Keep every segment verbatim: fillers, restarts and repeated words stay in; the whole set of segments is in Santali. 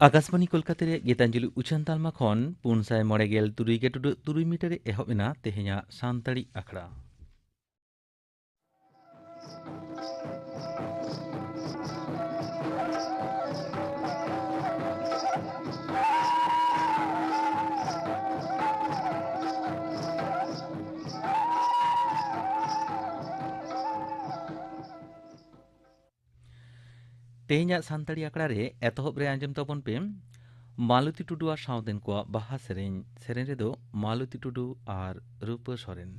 ᱟᱠᱟᱥᱵᱟᱱᱤ ᱠᱳᱞᱠᱟᱛᱟ ᱨᱮᱭᱟᱜ ᱜᱤᱛᱟᱧᱡᱚᱞᱤ ᱩᱪᱷᱟᱹᱱ ᱛᱟᱞᱢᱟ ᱠᱷᱚᱱ ᱯᱩᱱ ᱥᱟᱭ ᱢᱚᱬᱮ ᱜᱮᱞ ᱛᱩᱨᱩᱭ ᱜᱮ ᱴᱩᱰᱟᱹᱜ ᱛᱩᱨᱩᱭ ᱢᱤᱴᱟᱨ ᱨᱮ ᱮᱦᱚᱵ ᱮᱱᱟ ᱛᱮᱦᱮᱧᱟᱜ ᱥᱟᱱᱛᱟᱲᱤ ᱟᱠᱷᱲᱟ᱾ ᱛᱮᱦᱮᱧᱟᱜ ᱥᱟᱱᱛᱟᱲᱤ ᱟᱠᱷᱲᱟ ᱨᱮ ᱮᱛᱚᱦᱚᱵ ᱨᱮ ᱟᱸᱡᱚᱢ ᱛᱟᱵᱚᱱ ᱯᱮ ᱢᱟᱞᱚᱛᱤ ᱴᱩᱰᱩ ᱟᱨ ᱥᱟᱶᱛᱮᱱ ᱠᱚᱣᱟᱜ ᱵᱟᱦᱟ ᱥᱮᱨᱮᱧ᱾ ᱥᱮᱨᱮᱧ ᱨᱮᱫᱚ ᱢᱟᱞᱚᱛᱤ ᱴᱩᱰᱩ ᱟᱨ ᱨᱩᱯᱟᱹ ᱥᱚᱨᱮᱱ᱾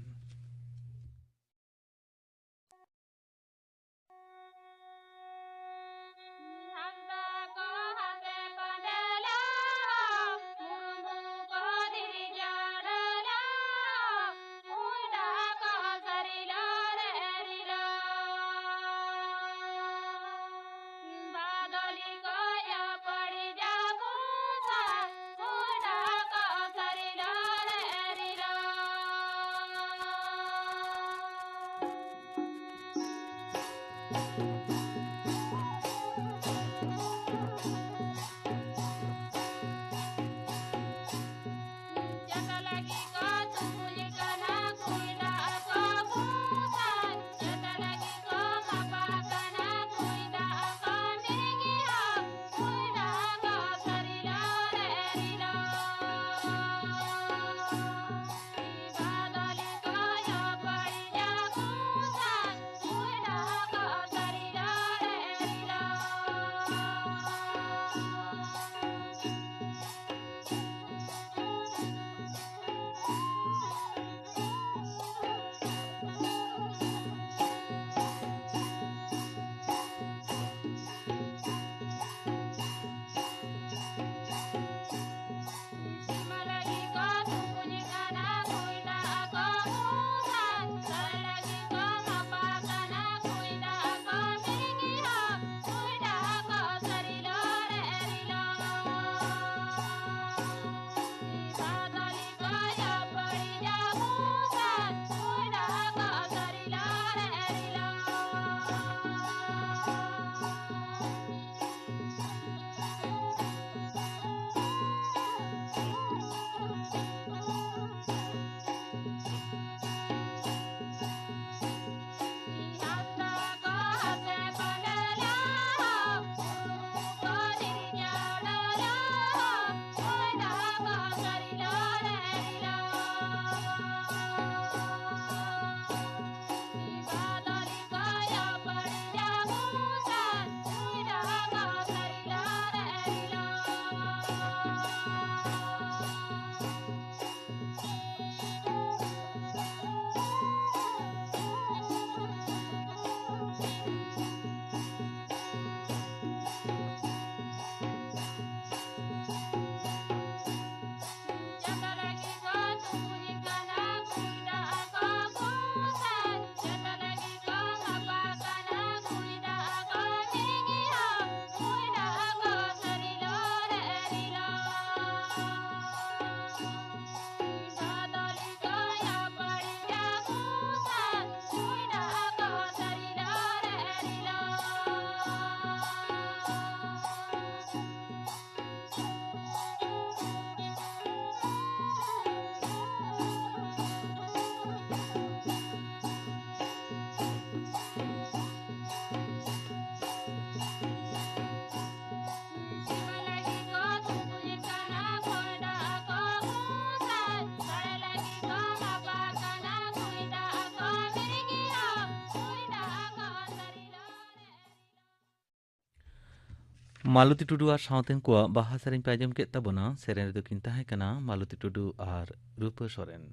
ᱢᱟᱞᱚᱛᱤ ᱴᱩᱰᱩ ᱟᱨ ᱥᱟᱶᱛᱮᱱ ᱠᱚᱣᱟᱜ ᱵᱟᱦᱟ ᱥᱮᱨᱮᱧ ᱯᱮ ᱟᱸᱡᱚᱢ ᱠᱮᱫ ᱛᱟᱵᱚᱱᱟ᱾ ᱥᱮᱨᱮᱧ ᱨᱮᱫᱚ ᱠᱤᱱ ᱛᱟᱦᱮᱸ ᱠᱟᱱᱟ ᱢᱟᱞᱚᱛᱤ ᱴᱩᱰᱩ ᱟᱨ ᱨᱩᱯᱟᱹ ᱥᱚᱨᱮᱱ᱾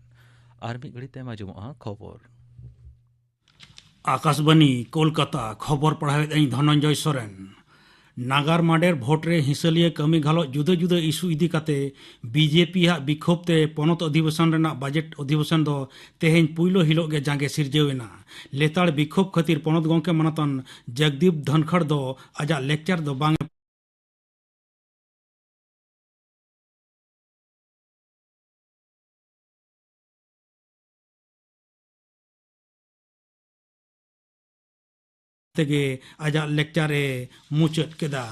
ᱟᱨ ᱢᱤᱫ ᱜᱷᱟᱹᱲᱤᱡ ᱛᱟᱭᱚᱢ ᱟᱸᱡᱚᱢᱚᱜᱼᱟ ᱠᱷᱚᱵᱚᱨ᱾ ᱟᱠᱟᱥᱵᱟᱱᱤ, ᱠᱳᱞᱠᱟᱛᱟ, ᱠᱷᱚᱵᱚᱨ ᱯᱟᱲᱦᱟᱣᱮᱫ ᱟᱹᱧ ᱫᱷᱚᱱᱚᱱᱡᱚᱭ ᱥᱚᱨᱮᱱ᱾ ᱱᱟᱜᱟᱨ ᱢᱟᱰᱮᱨ ᱵᱷᱳᱴ ᱨᱮ ᱦᱤᱸᱥᱟᱹᱞᱤᱭᱟᱹ ᱠᱟᱹᱢᱤ ᱜᱷᱟᱞᱚᱪ ᱡᱩᱫᱟᱹ ᱡᱩᱫᱟᱹ ᱤᱥᱩ ᱤᱫᱤ ᱠᱟᱛᱮ ᱵᱤᱡᱮᱯᱤ ᱦᱟᱜ ᱵᱤᱠᱷᱳᱵ ᱛᱮ ᱯᱚᱱᱚᱛ ᱚᱫᱷᱤᱵᱮᱥᱚᱱ ᱨᱮᱱᱟᱜ ᱵᱟᱡᱮᱴ ᱚᱫᱷᱤᱵᱮᱥᱚᱱ ᱫᱚ ᱛᱮᱦᱮᱧ ᱯᱩᱭᱞᱩ ᱦᱤᱞᱳᱜ ᱜᱮ ᱡᱟᱸᱜᱮ ᱥᱤᱨᱡᱟᱹᱣ ᱮᱱᱟ᱾ ᱞᱮᱛᱟᱲ ᱵᱤᱠᱷᱳᱵ ᱠᱷᱟᱹᱛᱤᱨ ᱯᱚᱱᱚᱛ ᱜᱚᱢᱠᱮ ᱢᱟᱱᱚᱛᱟᱱ ᱡᱚᱜᱽᱫᱤᱯ ᱫᱷᱟᱱᱠᱷᱟᱲ ᱫᱚ ᱟᱡᱟᱜ ᱞᱮᱠᱪᱟᱨ ᱫᱚ ᱵᱟᱝ ᱮ ᱛᱮᱜᱮ ᱟᱡᱟᱜ ᱞᱮᱠᱪᱟᱨ ᱮ ᱢᱩᱪᱟᱹᱫ ᱠᱮᱫᱟ᱾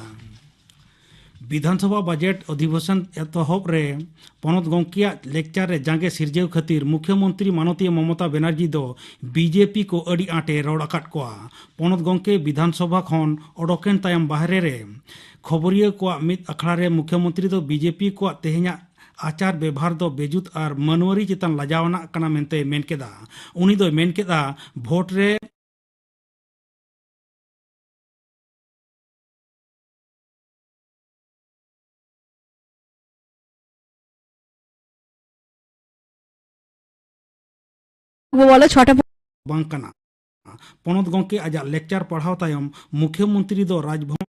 ᱵᱤᱫᱷᱟᱱᱥᱚᱵᱷᱟ ᱵᱟᱡᱮᱴ ᱚᱫᱷᱤᱵᱮᱥᱚᱱ ᱮᱛᱚᱦᱚᱵ ᱨᱮ ᱯᱚᱱᱚᱛ ᱜᱚᱢᱠᱮᱭᱟᱜ ᱞᱮᱠᱪᱟᱨ ᱨᱮ ᱡᱟᱸᱜᱮ ᱥᱤᱨᱡᱟᱹᱣ ᱠᱷᱟᱹᱛᱤᱨ ᱢᱩᱠᱷᱭᱚᱢᱚᱱᱛᱨᱤ ᱢᱟᱱᱚᱛᱤᱭᱟᱹ ᱢᱚᱢᱚᱛᱟ ᱵᱮᱱᱟᱨᱡᱤ ᱫᱚ ᱵᱤᱡᱮᱯᱤ ᱠᱚ ᱟᱹᱰᱤ ᱟᱸᱴᱮ ᱨᱚᱲ ᱟᱠᱟᱫ ᱠᱚᱣᱟ᱾ ᱯᱚᱱᱚᱛ ᱜᱚᱢᱠᱮ ᱵᱤᱫᱷᱟᱱᱥᱚᱵᱷᱟ ᱠᱷᱚᱱ ᱚᱰᱚᱠᱮᱱ ᱛᱟᱭᱚᱢ ᱵᱟᱦᱨᱮ ᱨᱮ ᱠᱷᱚᱵᱚᱨᱤᱭᱟᱹ ᱠᱚᱣᱟᱜ ᱢᱤᱫ ᱟᱠᱷᱲᱟ ᱨᱮ ᱢᱩᱠᱷᱭᱚᱢᱚᱱᱛᱨᱤ ᱫᱚ ᱵᱤᱡᱮᱯᱤ ᱠᱚᱣᱟᱜ ᱛᱮᱦᱮᱧᱟᱜ ᱟᱪᱟᱨ ᱵᱮᱵᱷᱟᱨ ᱫᱚ ᱵᱮᱡᱩᱛ ᱟᱨ ᱢᱟᱹᱱᱣᱟᱹᱨᱤ ᱪᱮᱛᱟᱱ ᱞᱟᱡᱟᱣ ᱟᱱᱟᱜ ᱠᱟᱱᱟ ᱢᱮᱱᱛᱮᱭ ᱢᱮᱱ ᱠᱮᱫᱟ᱾ ᱩᱱᱤ ᱫᱚᱭ ᱢᱮᱱ ᱠᱮᱫᱟ, ᱵᱷᱳᱴ ᱨᱮ वो बोला छोटा ᱵᱟᱝ ᱠᱟᱱᱟ᱾ ᱯᱚᱱᱚᱛ ᱜᱚᱢᱠᱮ ᱟᱡᱟᱜ ᱞᱮᱠᱪᱟᱨ ᱯᱟᱲᱦᱟᱣ ᱛᱟᱭᱚᱢ ᱢᱩᱠᱷᱭᱚᱢᱚᱱᱛᱨᱤ ᱫᱚ ᱨᱟᱡᱽᱵᱷᱚᱵᱚᱱ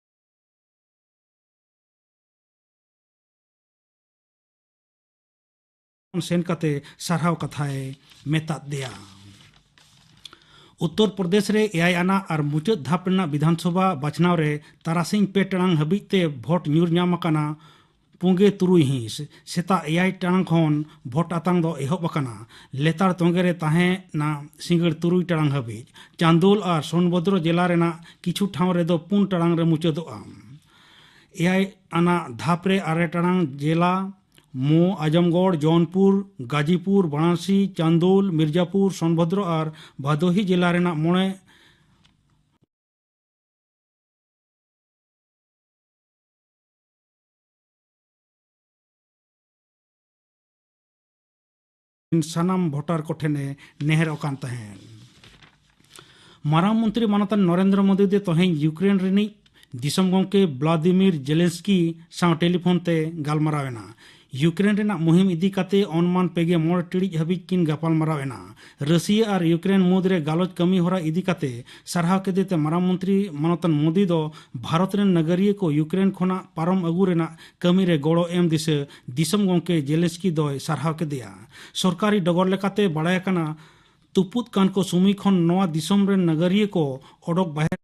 ᱥᱮᱱ ᱠᱟᱛᱮ ᱥᱟᱨᱦᱟᱣ ᱠᱟᱛᱷᱟᱭ ᱢᱮᱛᱟᱫ ᱫᱮᱭᱟ᱾ ᱩᱛᱛᱚᱨ ᱯᱨᱚᱫᱮᱥ ᱨᱮ ᱮᱭᱟᱭ ᱟᱱᱟᱜ ᱟᱨ ᱢᱩᱪᱟᱹᱫ ᱫᱷᱟᱯ ᱨᱮᱱᱟᱜ ᱵᱤᱫᱷᱟᱱᱥᱚᱵᱷᱟ ᱵᱟᱪᱷᱱᱟᱣ ᱨᱮ ᱛᱟᱨᱟᱥᱤᱧ ᱯᱮ ᱴᱟᱲᱟᱝ ᱦᱟᱹᱵᱤᱡ ᱛᱮ ᱵᱷᱳᱴ ᱧᱩᱨ ᱧᱟᱢ ᱟᱠᱟᱱᱟ᱾ ᱯᱩᱸᱜᱮ ᱛᱩᱨᱩᱭ ᱦᱤᱸᱥ ᱥᱮᱛᱟᱜ ᱮᱭᱟᱭ ᱴᱟᱲᱟᱝ ᱠᱷᱚᱱ ᱵᱷᱳᱴ ᱟᱛᱟᱝ ᱫᱚ ᱮᱦᱚᱵ ᱟᱠᱟᱱᱟ᱾ ᱞᱮᱛᱟᱲ ᱛᱚᱸᱜᱮ ᱨᱮ ᱛᱟᱦᱮᱸᱱᱟ ᱥᱤᱸᱜᱟᱹᱲ ᱛᱩᱨᱩᱭ ᱴᱟᱲᱟᱝ ᱦᱟᱹᱵᱤᱡ᱾ ᱪᱟᱱᱫᱳᱞ ᱟᱨ ᱥᱳᱱᱵᱷᱚᱫᱨᱚ ᱡᱮᱞᱟ ᱨᱮᱱᱟᱜ ᱠᱤᱪᱷᱩ ᱴᱷᱟᱶ ᱨᱮᱫᱚ ᱯᱩᱱ ᱴᱟᱲᱟᱝ ᱨᱮ ᱢᱩᱪᱟᱹᱫᱚᱜᱼᱟ᱾ ᱮᱭᱟᱭ ᱟᱱᱟᱜ ᱫᱷᱟᱯ ᱨᱮ ᱟᱨᱮ ᱴᱟᱲᱟᱝ ᱡᱮᱞᱟ ᱢᱳ, ᱟᱡᱚᱢᱜᱚᱲ, ᱡᱚᱱᱯᱩᱨ, ᱜᱟᱡᱤᱯᱩᱨ, ᱵᱟᱨᱟᱬᱥᱤ, ᱪᱟᱱᱫᱳᱞ, ᱢᱤᱨᱡᱟᱯᱩᱨ, ᱥᱳᱱᱵᱷᱚᱫᱨᱚ ᱟᱨ ᱵᱷᱟᱫᱳᱦᱤ ᱡᱮᱞᱟ ᱨᱮᱱᱟᱜ ᱢᱚᱬᱮ ᱥᱟᱱᱟᱢ ᱵᱷᱳᱴᱟᱨ ᱠᱚᱴᱷᱮᱱ ᱮ ᱱᱮᱦᱚᱨᱚᱜ ᱠᱟᱱ ᱛᱟᱦᱮᱸᱫ᱾ ᱢᱟᱨᱟᱝ ᱢᱚᱱᱛᱨᱤ ᱢᱟᱱᱚᱛᱟᱱ ᱱᱚᱨᱮᱱᱫᱨᱚ ᱢᱳᱫᱤ ᱫᱚ ᱛᱮᱦᱮᱧ ᱭᱩᱠᱨᱮᱱ ᱨᱤᱱᱤᱡ ᱫᱤᱥᱚᱢ ᱜᱚᱢᱠᱮ ᱵᱞᱟᱫᱤᱢᱤᱨ ᱡᱮᱞᱮᱱᱥᱠᱤ ᱥᱟᱶ ᱴᱮᱞᱤᱯᱷᱳᱱ ᱛᱮ ᱜᱟᱞᱢᱟᱨᱟᱣ ᱮᱱᱟ᱾ ᱭᱩᱠᱨᱮᱱ ᱨᱮᱱᱟᱜ ᱢᱩᱦᱤᱢ ᱤᱫᱤ ᱠᱟᱛᱮ ᱚᱱᱢᱟᱱ ᱯᱮᱜᱮ ᱢᱚᱬᱮ ᱴᱤᱲᱤᱡ ᱦᱟᱹᱵᱤᱡ ᱠᱤᱱ ᱜᱟᱯᱟᱞᱢᱟᱨᱟᱣ ᱮᱱᱟ᱾ ᱨᱟᱹᱥᱤᱭᱟ ᱟᱨ ᱭᱩᱠᱨᱮᱱ ᱢᱩᱫᱽᱨᱮ ᱜᱟᱞᱚᱪ ᱠᱟᱹᱢᱤ ᱦᱚᱨᱟ ᱤᱫᱤ ᱠᱟᱛᱮ ᱥᱟᱨᱦᱟᱣ ᱠᱮᱫᱮ ᱛᱮ ᱢᱟᱨᱟᱝ ᱢᱚᱱᱛᱨᱤ ᱢᱟᱱᱚᱛᱟᱱ ᱢᱳᱫᱤ ᱫᱚ ᱵᱷᱟᱨᱚᱛ ᱨᱮᱱ ᱱᱟᱜᱟᱨᱤᱭᱟᱹ ᱠᱚ ᱭᱩᱠᱨᱮᱱ ᱠᱷᱚᱱᱟᱜ ᱯᱟᱨᱚᱢ ᱟᱹᱜᱩ ᱨᱮᱱᱟᱜ ᱠᱟᱹᱢᱤ ᱨᱮ ᱜᱚᱲᱚ ᱮᱢ ᱫᱤᱥᱟᱹ ᱫᱤᱥᱚᱢ ᱜᱚᱢᱠᱮ ᱡᱮᱞᱮᱱᱥᱠᱤ ᱫᱚᱭ ᱥᱟᱨᱦᱟᱣ ᱠᱮᱫᱮᱭᱟ᱾ ᱥᱚᱨᱠᱟᱨᱤ ᱰᱚᱜᱚᱨ ᱞᱮᱠᱟᱛᱮ ᱵᱟᱲᱟᱭ ᱟᱠᱟᱱᱟ, ᱛᱩᱯᱩᱫ ᱠᱟᱱ ᱠᱚ ᱥᱩᱢᱤ ᱠᱷᱚᱱ ᱱᱚᱣᱟ ᱫᱤᱥᱚᱢ ᱨᱮᱱ ᱱᱟᱜᱟᱨᱤᱭᱟᱹ ᱠᱚ ᱚᱰᱚᱠ ᱵᱟᱦᱮᱨ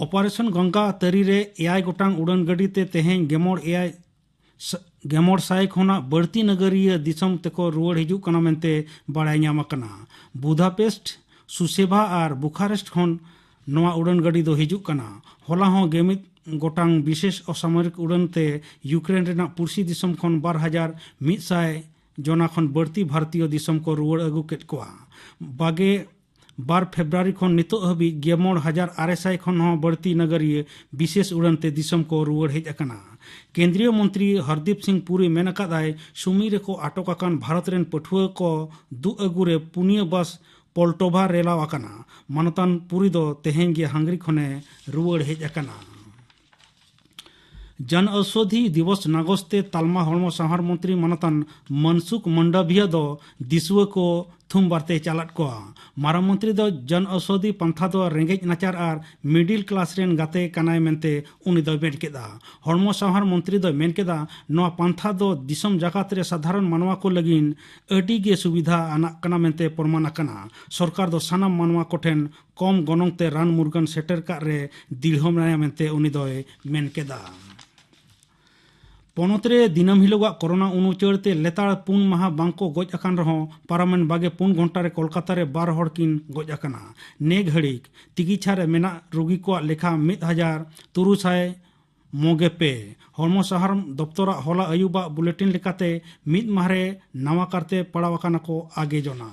ᱚᱯᱟᱨᱮᱥᱚᱱ ᱜᱚᱝᱜᱟ ᱛᱟᱹᱨᱤ ᱨᱮ ᱮᱭᱟᱭ ᱜᱚᱴᱟᱝ ᱩᱰᱟᱹᱱ ᱜᱟᱹᱰᱤ ᱛᱮ ᱛᱮᱦᱮᱧ ᱜᱮᱢᱚᱲ ᱮᱭᱟᱭ ᱥᱟ-, ᱜᱮᱢᱚᱲ ᱥᱟᱭ ᱠᱷᱚᱱᱟᱜ ᱵᱟᱹᱲᱛᱤ ᱱᱟᱜᱟᱨᱤᱭᱟᱹ ᱫᱤᱥᱚᱢ ᱛᱮᱠᱚ ᱨᱩᱣᱟᱹᱲ ᱦᱤᱡᱩᱜ ᱠᱟᱱᱟ ᱢᱮᱱᱛᱮ ᱵᱟᱲᱟᱭ ᱧᱟᱢ ᱟᱠᱟᱱᱟ᱾ ᱵᱩᱫᱟᱯᱮᱥᱴ, ᱥᱩᱥᱮᱵᱷᱟ ᱟᱨ ᱵᱩᱠᱷᱟᱨᱮᱥᱴ ᱠᱷᱚᱱ ᱱᱚᱣᱟ ᱩᱰᱟᱹᱱ ᱜᱟᱹᱰᱤ ᱫᱚ ᱦᱤᱡᱩᱜ ᱠᱟᱱᱟ᱾ ᱦᱚᱞᱟ ᱦᱚᱸ ᱜᱮᱢᱤᱫ ᱜᱚᱴᱟᱝ ᱵᱤᱥᱮᱥ ᱚᱥᱟᱢᱚᱨᱤᱠ ᱩᱰᱟᱹᱱ ᱛᱮ ᱭᱩᱠᱨᱮᱱ ᱨᱮᱱᱟᱜ ᱯᱩᱲᱥᱤ ᱫᱤᱥᱚᱢ ᱠᱷᱚᱱ ᱵᱟᱨ ᱦᱟᱡᱟᱨ ᱢᱤᱫ ᱥᱟᱭ ᱡᱚᱱᱟ ᱠᱷᱚᱱ ᱵᱟᱹᱲᱛᱤ ᱵᱷᱟᱨᱚᱛᱤᱭᱚ ᱫᱤᱥᱚᱢ ᱠᱚ ᱨᱩᱣᱟᱹᱲ ᱟᱹᱜᱩ ᱠᱮᱫ ᱠᱚᱣᱟ᱾ ᱵᱟᱜᱮ ᱵᱟᱨ ᱯᱷᱮᱵᱽᱨᱩᱣᱟᱨᱤ ᱠᱷᱚᱱ ᱱᱤᱛᱚᱜ ᱦᱟᱹᱵᱤᱡ ᱜᱮᱢᱚᱬ ᱦᱟᱡᱟᱨ ᱟᱨᱮ ᱥᱟᱭ ᱠᱷᱚᱱ ᱦᱚᱸ ᱵᱟᱹᱲᱛᱤ ᱱᱟᱜᱟᱨᱤᱭᱟᱹ ᱵᱤᱥᱮᱥ ᱩᱰᱟᱹᱱ ᱛᱮ ᱫᱤᱥᱚᱢ ᱠᱚ ᱨᱩᱣᱟᱹᱲ ᱦᱮᱡ ᱟᱠᱟᱱᱟ᱾ ᱠᱮᱱᱫᱨᱤᱭᱚ ᱢᱚᱱᱛᱨᱤ ᱦᱚᱨᱫᱤᱯ ᱥᱤᱝ ᱯᱩᱨᱤ ᱢᱮᱱ ᱟᱠᱟᱫᱟᱭ, ᱥᱩᱢᱤ ᱨᱮᱠᱚ ᱟᱴᱚᱠ ᱟᱠᱟᱱ ᱵᱷᱟᱨᱚᱛ ᱨᱮᱱ ᱯᱟᱹᱴᱷᱩᱣᱟᱹ ᱠᱚ ᱫᱩᱜ ᱟᱹᱜᱩ ᱨᱮ ᱯᱩᱱᱭᱟᱹ ᱵᱟᱥ ᱯᱚᱞᱴᱚᱵᱷᱟ ᱨᱮᱞᱟᱣ ᱟᱠᱟᱱᱟ᱾ ᱢᱟᱱᱚᱛᱟᱱ ᱯᱩᱨᱤ ᱫᱚ ᱛᱮᱦᱮᱧ ᱜᱮ ᱦᱟᱝᱜᱨᱤ ᱠᱷᱚᱱᱮ ᱨᱩᱣᱟᱹᱲ ᱦᱮᱡ ᱟᱠᱟᱱᱟ᱾ ᱡᱚᱱ ᱚᱣᱥᱚᱫᱷᱤ ᱫᱤᱵᱚᱥ ᱱᱟᱜᱚᱥ ᱛᱮ ᱛᱟᱞᱢᱟ ᱦᱚᱲᱢᱚ ᱥᱟᱶᱟᱨ ᱢᱚᱱᱛᱨᱤ ᱢᱟᱱᱚᱛᱟᱱ ᱢᱚᱱᱥᱩᱠᱷ ᱢᱟᱱᱰᱟᱵᱷᱤᱭᱟ ᱫᱚ ᱫᱤᱥᱩᱣᱟᱹ ᱠᱚ ᱛᱷᱩᱢ ᱵᱟᱨᱛᱮᱭ ᱪᱟᱞᱟᱫ ᱠᱚᱣᱟ᱾ ᱢᱟᱨᱟᱝ ᱢᱚᱱᱛᱨᱤ ᱫᱚ ᱡᱚᱱ ᱚᱣᱥᱚᱫᱷᱤ ᱯᱟᱱᱛᱷᱟ ᱫᱚ ᱨᱮᱸᱜᱮᱡ ᱱᱟᱪᱟᱨ ᱟᱨ ᱢᱤᱰᱤᱞ ᱠᱞᱟᱥ ᱨᱮᱱ ᱜᱟᱛᱮ ᱠᱟᱱᱟᱭ ᱢᱮᱱᱛᱮ ᱩᱱᱤ ᱫᱚᱭ ᱢᱮᱱ ᱠᱮᱫᱟ᱾ ᱦᱚᱲᱢᱚ ᱥᱟᱶᱟᱨ ᱢᱚᱱᱛᱨᱤ ᱫᱚᱭ ᱢᱮᱱ ᱠᱮᱫᱟ, ᱱᱚᱣᱟ ᱯᱟᱱᱛᱷᱟ ᱫᱚ ᱫᱤᱥᱚᱢ ᱡᱟᱠᱟᱛ ᱨᱮ ᱥᱟᱫᱷᱟᱨᱚᱱ ᱢᱟᱱᱣᱟ ᱠᱚ ᱞᱟᱹᱜᱤᱫ ᱟᱹᱰᱤ ᱜᱮ ᱥᱩᱵᱤᱫᱷᱟ ᱟᱱᱟᱜ ᱠᱟᱱᱟ ᱢᱮᱱᱛᱮ ᱯᱨᱚᱢᱟᱱ ᱟᱠᱟᱱᱟ᱾ ᱥᱚᱨᱠᱟᱨ ᱫᱚ ᱥᱟᱱᱟᱢ ᱢᱟᱱᱣᱟ ᱠᱚᱴᱷᱮᱱ ᱠᱚᱢ ᱜᱚᱱᱚᱝ ᱛᱮ ᱨᱟᱱ ᱢᱩᱨᱜᱟᱹᱱ ᱥᱮᱴᱮᱨ ᱠᱟᱜ ᱨᱮ ᱫᱤᱲᱦᱚ ᱢᱮᱱᱟᱭᱟ ᱢᱮᱱᱛᱮ ᱩᱱᱤ ᱫᱚᱭ ᱢᱮᱱ ᱠᱮᱫᱟ᱾ ᱯᱚᱱᱚᱛ ᱨᱮ ᱫᱤᱱᱟᱹᱢ ᱦᱤᱞᱳᱜᱟᱜ ᱠᱳᱨᱳᱱᱟ ᱩᱱᱩᱪᱟᱹᱲ ᱛᱮ ᱞᱮᱛᱟᱲ ᱯᱩᱱ ᱢᱟᱦᱟ ᱵᱟᱝ ᱠᱚ ᱜᱚᱡ ᱟᱠᱟᱱ ᱨᱮᱦᱚᱸ, ᱯᱟᱨᱚᱢᱮᱱ ᱵᱟᱜᱮ ᱯᱩᱱ ᱜᱷᱚᱱᱴᱟ ᱨᱮ ᱠᱳᱞᱠᱟᱛᱟ ᱨᱮ ᱵᱟᱨ ᱦᱚᱲ ᱠᱤᱱ ᱜᱚᱡ ᱟᱠᱟᱱᱟ᱾ ᱱᱮ ᱜᱷᱟᱹᱲᱤᱠ ᱛᱤᱠᱤᱪᱷᱟ ᱨᱮ ᱢᱮᱱᱟᱜ ᱨᱩᱜᱤ ᱠᱚᱣᱟᱜ ᱞᱮᱠᱷᱟ ᱢᱤᱫ ᱦᱟᱡᱟᱨ ᱛᱩᱨᱩᱭ ᱥᱟᱭ ᱢᱚᱜᱮ ᱯᱮ᱾ ᱦᱚᱲᱢᱚ ᱥᱟᱦᱟᱨ ᱫᱚᱯᱛᱚᱨᱟᱜ ᱦᱚᱞᱟ ᱟᱹᱭᱩᱵᱟᱜ ᱵᱩᱞᱮᱴᱤᱱ ᱞᱮᱠᱟᱛᱮ, ᱢᱤᱫ ᱢᱟᱦᱟ ᱨᱮ ᱱᱟᱣᱟ ᱠᱟᱨᱛᱮ ᱯᱟᱲᱟᱣ ᱟᱠᱟᱱᱟ ᱠᱚ ᱟᱜᱮ ᱡᱚᱱᱟ᱾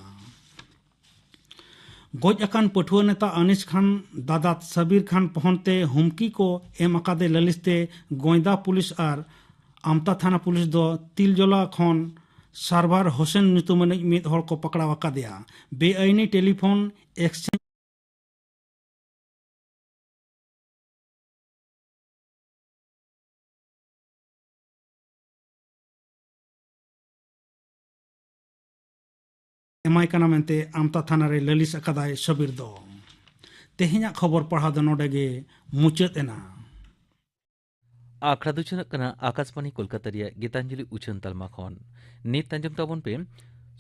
ᱜᱚᱡ ᱟᱠᱟᱱ ᱯᱟᱹᱴᱷᱩᱣᱟᱹ ᱱᱮᱛᱟ ᱟᱱᱤᱥ ᱠᱷᱟᱱ ᱫᱟᱫᱟ ᱥᱟᱵᱤᱨ ᱠᱷᱟᱱ ᱯᱚᱦᱚᱱ ᱛᱮ ᱦᱩᱢᱠᱤ ᱠᱚ ᱮᱢ ᱟᱠᱟᱫᱮ ᱞᱟᱹᱞᱤᱥ ᱛᱮ ᱜᱚᱸᱭᱫᱟ ᱯᱩᱞᱤᱥ ᱟᱨ ᱟᱢᱛᱟ ᱛᱷᱟᱱᱟ ᱯᱩᱞᱤᱥ ᱫᱚ ᱛᱤᱞᱡᱚᱞᱟ ᱠᱷᱚᱱ ᱥᱟᱨᱵᱷᱟᱨ ᱦᱳᱥᱮᱱ ᱧᱩᱛᱩᱢᱟᱱᱤᱡ ᱢᱤᱫ ᱦᱚᱲ ᱠᱚ ᱯᱟᱠᱲᱟᱣ ᱟᱠᱟᱫᱮᱭᱟ᱾ ᱵᱮᱟᱭᱤᱱᱤ ᱴᱮᱞᱤᱯᱷᱳᱱ ᱮᱠᱥᱪᱮᱧᱡᱽ ᱮᱢᱟᱭ ᱠᱟᱱᱟ ᱢᱮᱱᱛᱮ ᱟᱢᱛᱟ ᱛᱷᱟᱱᱟ ᱨᱮ ᱞᱟᱹᱞᱤᱥ ᱟᱠᱟᱫᱟᱭ ᱥᱚᱵᱤᱨ ᱫᱚ᱾ ᱛᱮᱦᱮᱧᱟᱜ ᱠᱷᱚᱵᱚᱨ ᱯᱟᱲᱦᱟᱣ ᱫᱚ ᱱᱚᱰᱮ ᱜᱮ ᱢᱩᱪᱟᱹᱫ ᱮᱱᱟ᱾ ᱟᱠᱷᱲᱟ ᱫᱚ ᱪᱟᱞᱟᱜ ᱠᱟᱱᱟ ᱟᱠᱟᱥᱵᱟᱬᱤ ᱠᱳᱞᱠᱟᱛᱟ ᱨᱮᱭᱟᱜ ᱜᱤᱛᱟᱧᱡᱚᱞᱤ ᱩᱪᱷᱟᱹᱱ ᱛᱟᱞᱢᱟ ᱠᱷᱚᱱ᱾ ᱱᱤᱛ ᱟᱸᱡᱚᱢ ᱛᱟᱵᱚᱱ ᱯᱮ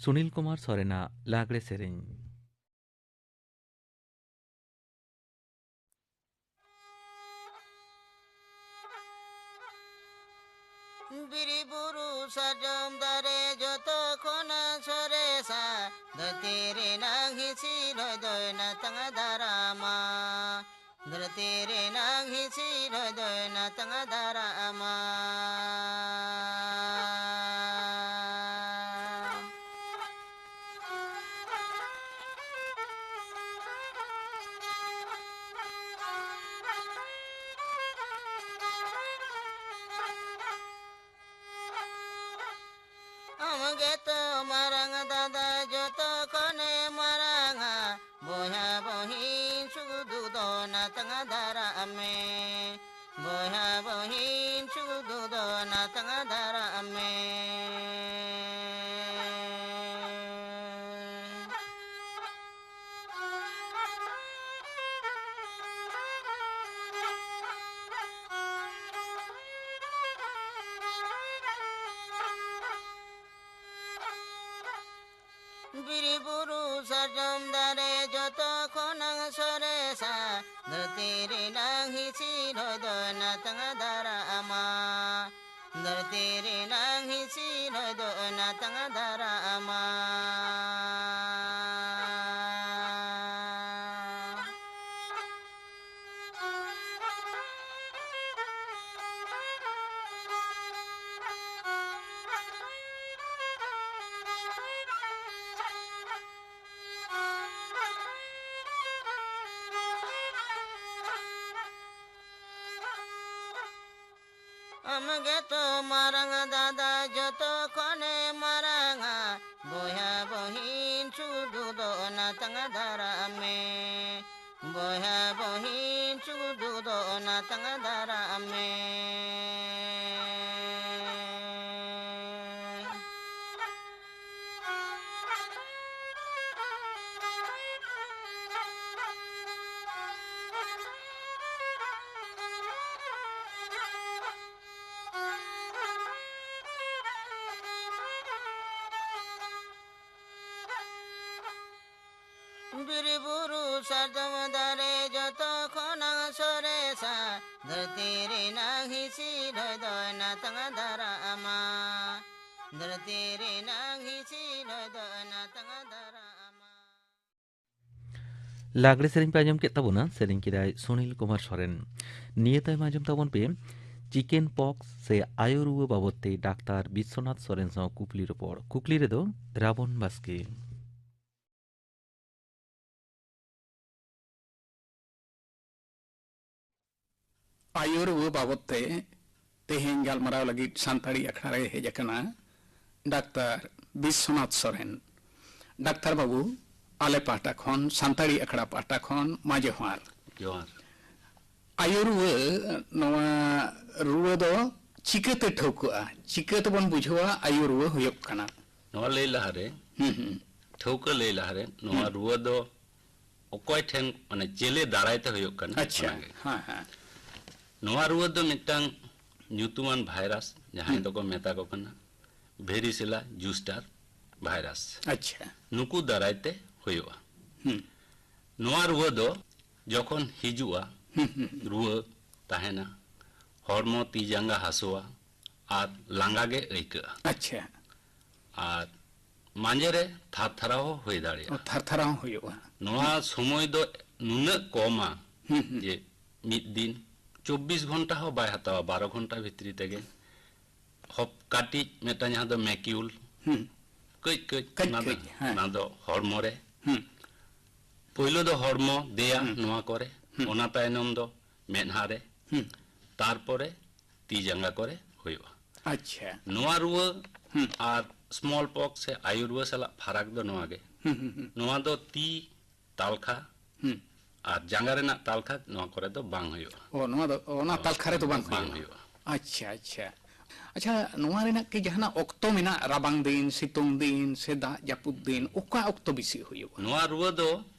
ᱥᱩᱱᱤᱞ ᱠᱩᱢᱟᱨ ᱥᱚᱨᱮᱱᱟᱜ ᱞᱟᱜᱽᱲᱮ ᱥᱮᱨᱮᱧ᱾ ᱵᱤᱨ ᱵᱩᱨᱩ ᱥᱟᱨᱡᱚᱢ ᱫᱟᱨᱮ ᱡᱚᱛᱚ ᱠᱷᱚᱱᱟᱜ ᱥᱚᱨᱮᱥᱟ, ᱫᱷᱟᱹᱨᱛᱤ ᱨᱮᱱᱟᱝ ᱦᱤᱸᱥᱤᱫ ᱦᱚᱭ ᱫᱚᱭ ᱱᱟᱛᱟᱝ ᱫᱟᱨᱟᱢᱟ᱾ ᱫᱷᱟᱹᱨᱛᱤ ᱨᱮᱱᱟᱝ ᱦᱤᱸᱥᱤᱫ ᱦᱚᱭ ᱫᱚᱭ ᱱᱟᱛᱟᱝ ᱫᱟᱨᱟᱢᱟ᱾ ᱟᱢ ᱜᱮᱛᱚ ᱢᱟᱨᱟᱝ ᱫᱟᱫᱟ, ᱡᱚᱛᱚ ᱠᱷᱚᱱᱮ ᱢᱟᱨᱟᱝᱟ᱾ ᱵᱚᱭᱦᱟ ᱵᱚᱦᱤᱱ ᱥᱩᱫᱷᱩ ᱫᱚ ᱱᱟᱛᱟᱝ ᱫᱟᱨᱟᱢ ᱢᱮ᱾ ᱵᱚᱭᱦᱟ ᱵᱚᱦᱤᱱ ᱥᱩᱫᱷᱩ ᱫᱚ ᱱᱟᱛᱟᱝ ᱫᱟᱨᱟᱢ ᱢᱮ᱾ ᱵᱤᱨ ᱵᱩᱨᱩ ᱥᱟᱨᱡᱚᱢ ᱫᱟᱨᱮ ᱡᱚᱛᱚ ᱠᱷᱚᱱᱟᱝ ᱥᱚᱨᱮᱥᱟ, ᱫᱷᱟᱹᱨᱛᱤ ᱨᱮᱱᱟᱝ ᱦᱤᱸᱥᱤᱫ ᱦᱚᱭ ᱫᱚᱭ ᱱᱟᱛᱟᱝ ᱫᱟᱨᱟᱢᱟ᱾ ᱫᱷᱟᱹᱨᱛᱤ ᱨᱮᱱᱟᱝ ᱦᱤᱸᱥᱤᱫ ᱦᱚᱭ ᱫᱚᱭ ᱱᱟᱛᱟᱝ ᱫᱟᱨᱟᱢᱟ᱾ ᱟᱢ ᱜᱮᱛᱚ ᱢᱟᱨᱟᱝ ᱫᱟᱫᱟ, ᱡᱚᱛᱚ ᱠᱷᱚᱱᱮ ᱢᱟᱨᱟᱝ ᱛᱟᱝ ᱫᱟᱨᱟᱢ ᱢᱮ᱾ ᱵᱚᱭᱦᱟ ᱵᱚᱦᱤᱱ ᱪᱩᱜᱩᱫᱩ ᱫᱚ ᱚᱱᱟ ᱛᱟᱝ ᱫᱟᱨᱟᱢ ᱢᱮ᱾ ᱵᱤᱨ ᱵᱩᱨᱩ ᱥᱟᱨᱡᱚᱢ ᱫᱟᱨᱮ ᱡᱚᱛᱚ ᱠᱷᱚᱱᱟᱝ ᱥᱚᱨᱮᱥᱟ, ᱫᱷᱟᱹᱨᱛᱤ ᱨᱮᱱᱟᱝ ᱦᱤᱸᱥᱤᱫ ᱦᱚᱭ ᱫᱚᱭ ᱱᱟᱛᱟᱝ ᱫᱟᱨᱟᱢᱟ᱾ ᱫᱷᱟᱹᱨᱛᱤ ᱨᱮᱱᱟᱝ ᱦᱤᱸᱥᱤᱫ ᱦᱚᱭ ᱫᱚᱭ ᱱᱟᱛᱟᱝ ᱫᱟᱨᱟᱢᱟ᱾ ᱞᱟᱜᱽᱲᱮ ᱥᱮᱨᱮᱧ ᱯᱮ ᱟᱸᱡᱚᱢ ᱠᱮᱫ ᱛᱟᱵᱚᱱᱟ, ᱥᱮᱨᱮᱧ ᱠᱮᱫᱟᱭ ᱥᱩᱱᱤᱞ ᱠᱩᱢᱟᱨ ᱥᱚᱨᱮᱱ᱾ ᱱᱤᱭᱟᱹ ᱛᱟᱭᱚᱢ ᱟᱸᱡᱚᱢ ᱛᱟᱵᱚᱱ ᱯᱮ ᱪᱤᱠᱮᱱ ᱯᱚᱠᱥ ᱥᱮ ᱟᱭᱳ ᱨᱩᱣᱟᱹ ᱵᱟᱵᱚᱫ ᱛᱮ ᱰᱟᱠᱛᱟᱨ ᱵᱤᱥᱥᱚᱱᱟᱛᱷ ᱥᱚᱨᱮᱱ ᱥᱟᱶ ᱠᱩᱠᱞᱤ ᱨᱚᱯᱚᱲ᱾ ᱠᱩᱠᱞᱤ ᱨᱮᱫᱚ ᱨᱟᱵᱚᱱ ᱵᱟᱥᱠᱮ᱾ ᱟᱭᱳ ᱨᱩᱣᱟᱹ ᱵᱟᱵᱚᱫ ᱛᱮ ᱛᱮᱦᱮᱧ ᱜᱟᱞᱢᱟᱨᱟᱣ ᱞᱟᱹᱜᱤᱫ ᱥᱟᱱᱛᱟᱲᱤ ᱟᱠᱷᱲᱟ ᱨᱮ ᱦᱮᱡ ᱟᱠᱟᱱᱟ ᱰᱟᱠᱛᱟᱨ ᱵᱤᱥᱥᱚᱱᱟᱛᱷ ᱥᱚᱨᱮᱱ᱾ ᱰᱟᱠᱛᱟᱨ ᱵᱟᱹᱵᱩ, ᱟᱞᱮ ᱯᱟᱦᱴᱟ ᱠᱷᱚᱱ, ᱥᱟᱱᱛᱟᱲᱤ ᱟᱠᱷᱲᱟ ᱯᱟᱦᱴᱟ ᱠᱷᱚᱱ ᱢᱟ ᱡᱚᱦᱟᱨ᱾ ᱡᱚᱦᱟᱨ᱾ ᱟᱭᱳ ᱨᱩᱣᱟᱹ, ᱱᱚᱣᱟ ᱨᱩᱣᱟᱹ ᱫᱚ ᱪᱤᱠᱟᱹᱛᱮ ᱴᱷᱟᱹᱣᱠᱟᱹᱜᱼᱟ? ᱪᱤᱠᱟᱹ ᱛᱮᱵᱚᱱ ᱵᱩᱡᱷᱟᱹᱣᱟ ᱟᱭᱳ ᱨᱩᱣᱟᱹ ᱦᱩᱭᱩᱜ ᱠᱟᱱᱟ? ᱱᱚᱣᱟ ᱞᱟᱹᱭ ᱞᱟᱦᱟᱨᱮ, ᱦᱩᱸ, ᱦᱩᱸ᱾ ᱴᱷᱟᱹᱣᱠᱟᱹ ᱞᱟᱹᱭ ᱞᱟᱦᱟᱨᱮ, ᱱᱚᱣᱟ ᱦᱩᱸ᱾ ᱨᱩᱣᱟᱹ ᱫᱚ ᱚᱠᱚᱭ ᱴᱷᱮᱱ, ᱢᱟᱱᱮ, ᱪᱮᱞᱮ ᱫᱟᱨᱟᱭ ᱛᱮ ᱦᱩᱭᱩᱜ ᱠᱟᱱᱟ, ᱟᱪᱪᱷᱟ, ᱚᱱᱟᱜᱮ᱾ ᱦᱮᱸ, ᱦᱮᱸ᱾ ᱱᱚᱣᱟ ᱨᱩᱣᱟᱹ ᱫᱚ ᱢᱤᱫᱴᱟᱝ ᱧᱩᱛᱩᱢᱟᱱ ᱵᱷᱟᱭᱨᱟᱥ, ᱡᱟᱦᱟᱸᱭ ᱦᱩᱸ᱾ ᱫᱚᱠᱚ ᱢᱮᱛᱟ ᱠᱚ ᱠᱟᱱᱟ ᱵᱷᱮᱨᱤᱥᱮᱞᱟ ᱡᱩᱥᱴᱟᱨ ᱵᱷᱟᱭᱨᱟᱥ᱾ ᱟᱪᱪᱷᱟ᱾ ᱱᱩᱠᱩ ᱫᱟᱨᱟᱭ ᱛᱮ ᱦᱩᱭᱩᱜᱼᱟ᱾ ᱦᱩᱸ᱾ ᱱᱚᱣᱟ ᱨᱩᱣᱟᱹ ᱫᱚ ᱡᱚᱠᱷᱚᱱ ᱦᱤᱡᱩᱜᱼᱟ, ᱦᱩᱸ, ᱦᱩᱸ, ᱦᱩᱸ᱾ ᱨᱩᱣᱟᱹ ᱛᱟᱦᱮᱱᱟ, ᱦᱚᱲᱢᱚ ᱛᱤ ᱡᱟᱸᱜᱟ ᱦᱟᱹᱥᱩᱣᱟ ᱟᱨ ᱞᱟᱸᱜᱟ ᱜᱮ ᱟᱹᱭᱠᱟᱹᱜᱼᱟ᱾ ᱟᱪᱪᱷᱟ᱾ ᱟᱨ ᱢᱟᱡᱷᱮ ᱨᱮ ᱛᱷᱟᱨ ᱛᱷᱟᱨᱟᱣ ᱦᱚᱸ ᱦᱩᱭ ᱫᱟᱲᱮᱭᱟᱜᱼᱟ᱾ ᱚ, ᱛᱷᱟᱨ ᱛᱷᱟᱨᱟᱣ ᱦᱚᱸ ᱦᱩᱭᱩᱜᱼᱟ᱾ ᱱᱚᱣᱟ ᱦᱩᱸ᱾ ᱥᱚᱢᱚᱭ ᱫᱚ ᱱᱩᱱᱟᱹᱜ ᱠᱚᱢᱟ ᱦᱩᱸ, ᱦᱩᱸ᱾ ᱡᱮ ᱢᱤᱫ ᱫᱤᱱ ᱪᱚᱵᱵᱤᱥ ᱜᱷᱚᱱᱴᱟ ᱦᱚᱸ ᱵᱟᱭ ᱦᱟᱛᱟᱣᱟ, ᱵᱟᱨᱚ ᱜᱷᱚᱱᱴᱟ ᱵᱷᱤᱛᱨᱤ ᱛᱮᱜᱮ ᱦᱚᱯ-, ᱠᱟᱹᱴᱤᱡ ᱢᱤᱫᱴᱟᱝ ᱡᱟᱦᱟᱸ ᱫᱚ ᱢᱮᱠᱤᱭᱩᱞ, ᱦᱩᱸ᱾ ᱠᱟᱹᱡ ᱠᱟᱹᱡ, ᱠᱟᱹᱡ ᱚᱱᱟ ᱫᱚ, ᱠᱟᱹᱡ, ᱦᱮᱸ᱾ ᱚᱱᱟ ᱫᱚ ᱦᱚᱲᱢᱚ ᱨᱮ᱾ ᱦᱩᱸ᱾ ᱯᱳᱭᱞᱳ ᱫᱚ ᱦᱚᱲᱢᱚ, ᱫᱮᱭᱟ, ᱦᱩᱸ᱾ ᱱᱚᱣᱟ ᱠᱚᱨᱮ, ᱦᱩᱸ᱾ ᱚᱱᱟ ᱛᱟᱭᱱᱚᱢ ᱫᱚ ᱢᱮᱫᱦᱟ ᱨᱮ, ᱦᱩᱸ᱾ ᱛᱟᱨᱯᱚᱨᱮ ᱛᱤ ᱡᱟᱸᱜᱟ ᱠᱚᱨᱮ ᱦᱩᱭᱩᱜᱼᱟ᱾ ᱟᱪᱪᱷᱟ᱾ ᱱᱚᱣᱟ ᱨᱩᱣᱟᱹ ᱦᱩᱸ᱾ ᱟᱨ ᱥᱢᱚᱞ ᱯᱚᱠᱥ ᱥᱮ ᱟᱭᱩ ᱨᱩᱣᱟᱹ ᱥᱟᱞᱟᱜ ᱯᱷᱟᱨᱟᱠ ᱫᱚ ᱱᱚᱣᱟ ᱜᱮ, ᱦᱩᱸ, ᱦᱩᱸ, ᱦᱩᱸ᱾ ᱱᱚᱣᱟ ᱫᱚ ᱛᱤ ᱛᱟᱞᱠᱷᱟ ᱦᱩᱸ᱾ ᱟᱨ ᱡᱟᱸᱜᱟ ᱨᱮᱱᱟᱜ ᱛᱟᱞᱠᱷᱟ ᱱᱚᱣᱟ ᱠᱚᱨᱮ ᱫᱚ ᱵᱟᱝ ᱦᱩᱭᱩᱜᱼᱟ᱾ ᱚ, ᱱᱚᱣᱟ ᱫᱚ, ᱚᱱᱟ ᱛᱟᱞᱠᱷᱟ ᱨᱮᱫᱚ ᱵᱟᱝ ᱵᱟᱝ ᱦᱩᱭᱩᱜᱼᱟ᱾ ᱦᱩᱭᱩᱜᱼᱟ᱾ ᱟᱪᱪᱷᱟ, ᱟᱪᱪᱷᱟ᱾ ᱟᱪᱪᱷᱟ, ᱱᱚᱣᱟ ᱨᱮᱱᱟᱜ ᱠᱤ ᱡᱟᱦᱟᱱᱟᱜ ᱚᱠᱛᱚ ᱢᱮᱱᱟᱜ? ᱨᱟᱵᱟᱝ ᱫᱤᱱ, ᱥᱤᱛᱩᱝ ᱫᱤᱱ, ᱥᱮ ᱫᱟᱜ ᱡᱟᱹᱯᱩᱫ ᱫᱤᱱ, ᱚᱠᱟ ᱚᱠᱛᱚ ᱵᱮᱥᱤ ᱦᱩᱭᱩᱜᱼᱟ? ᱱᱚᱣᱟ ᱨᱩᱣᱟᱹ ᱫᱚ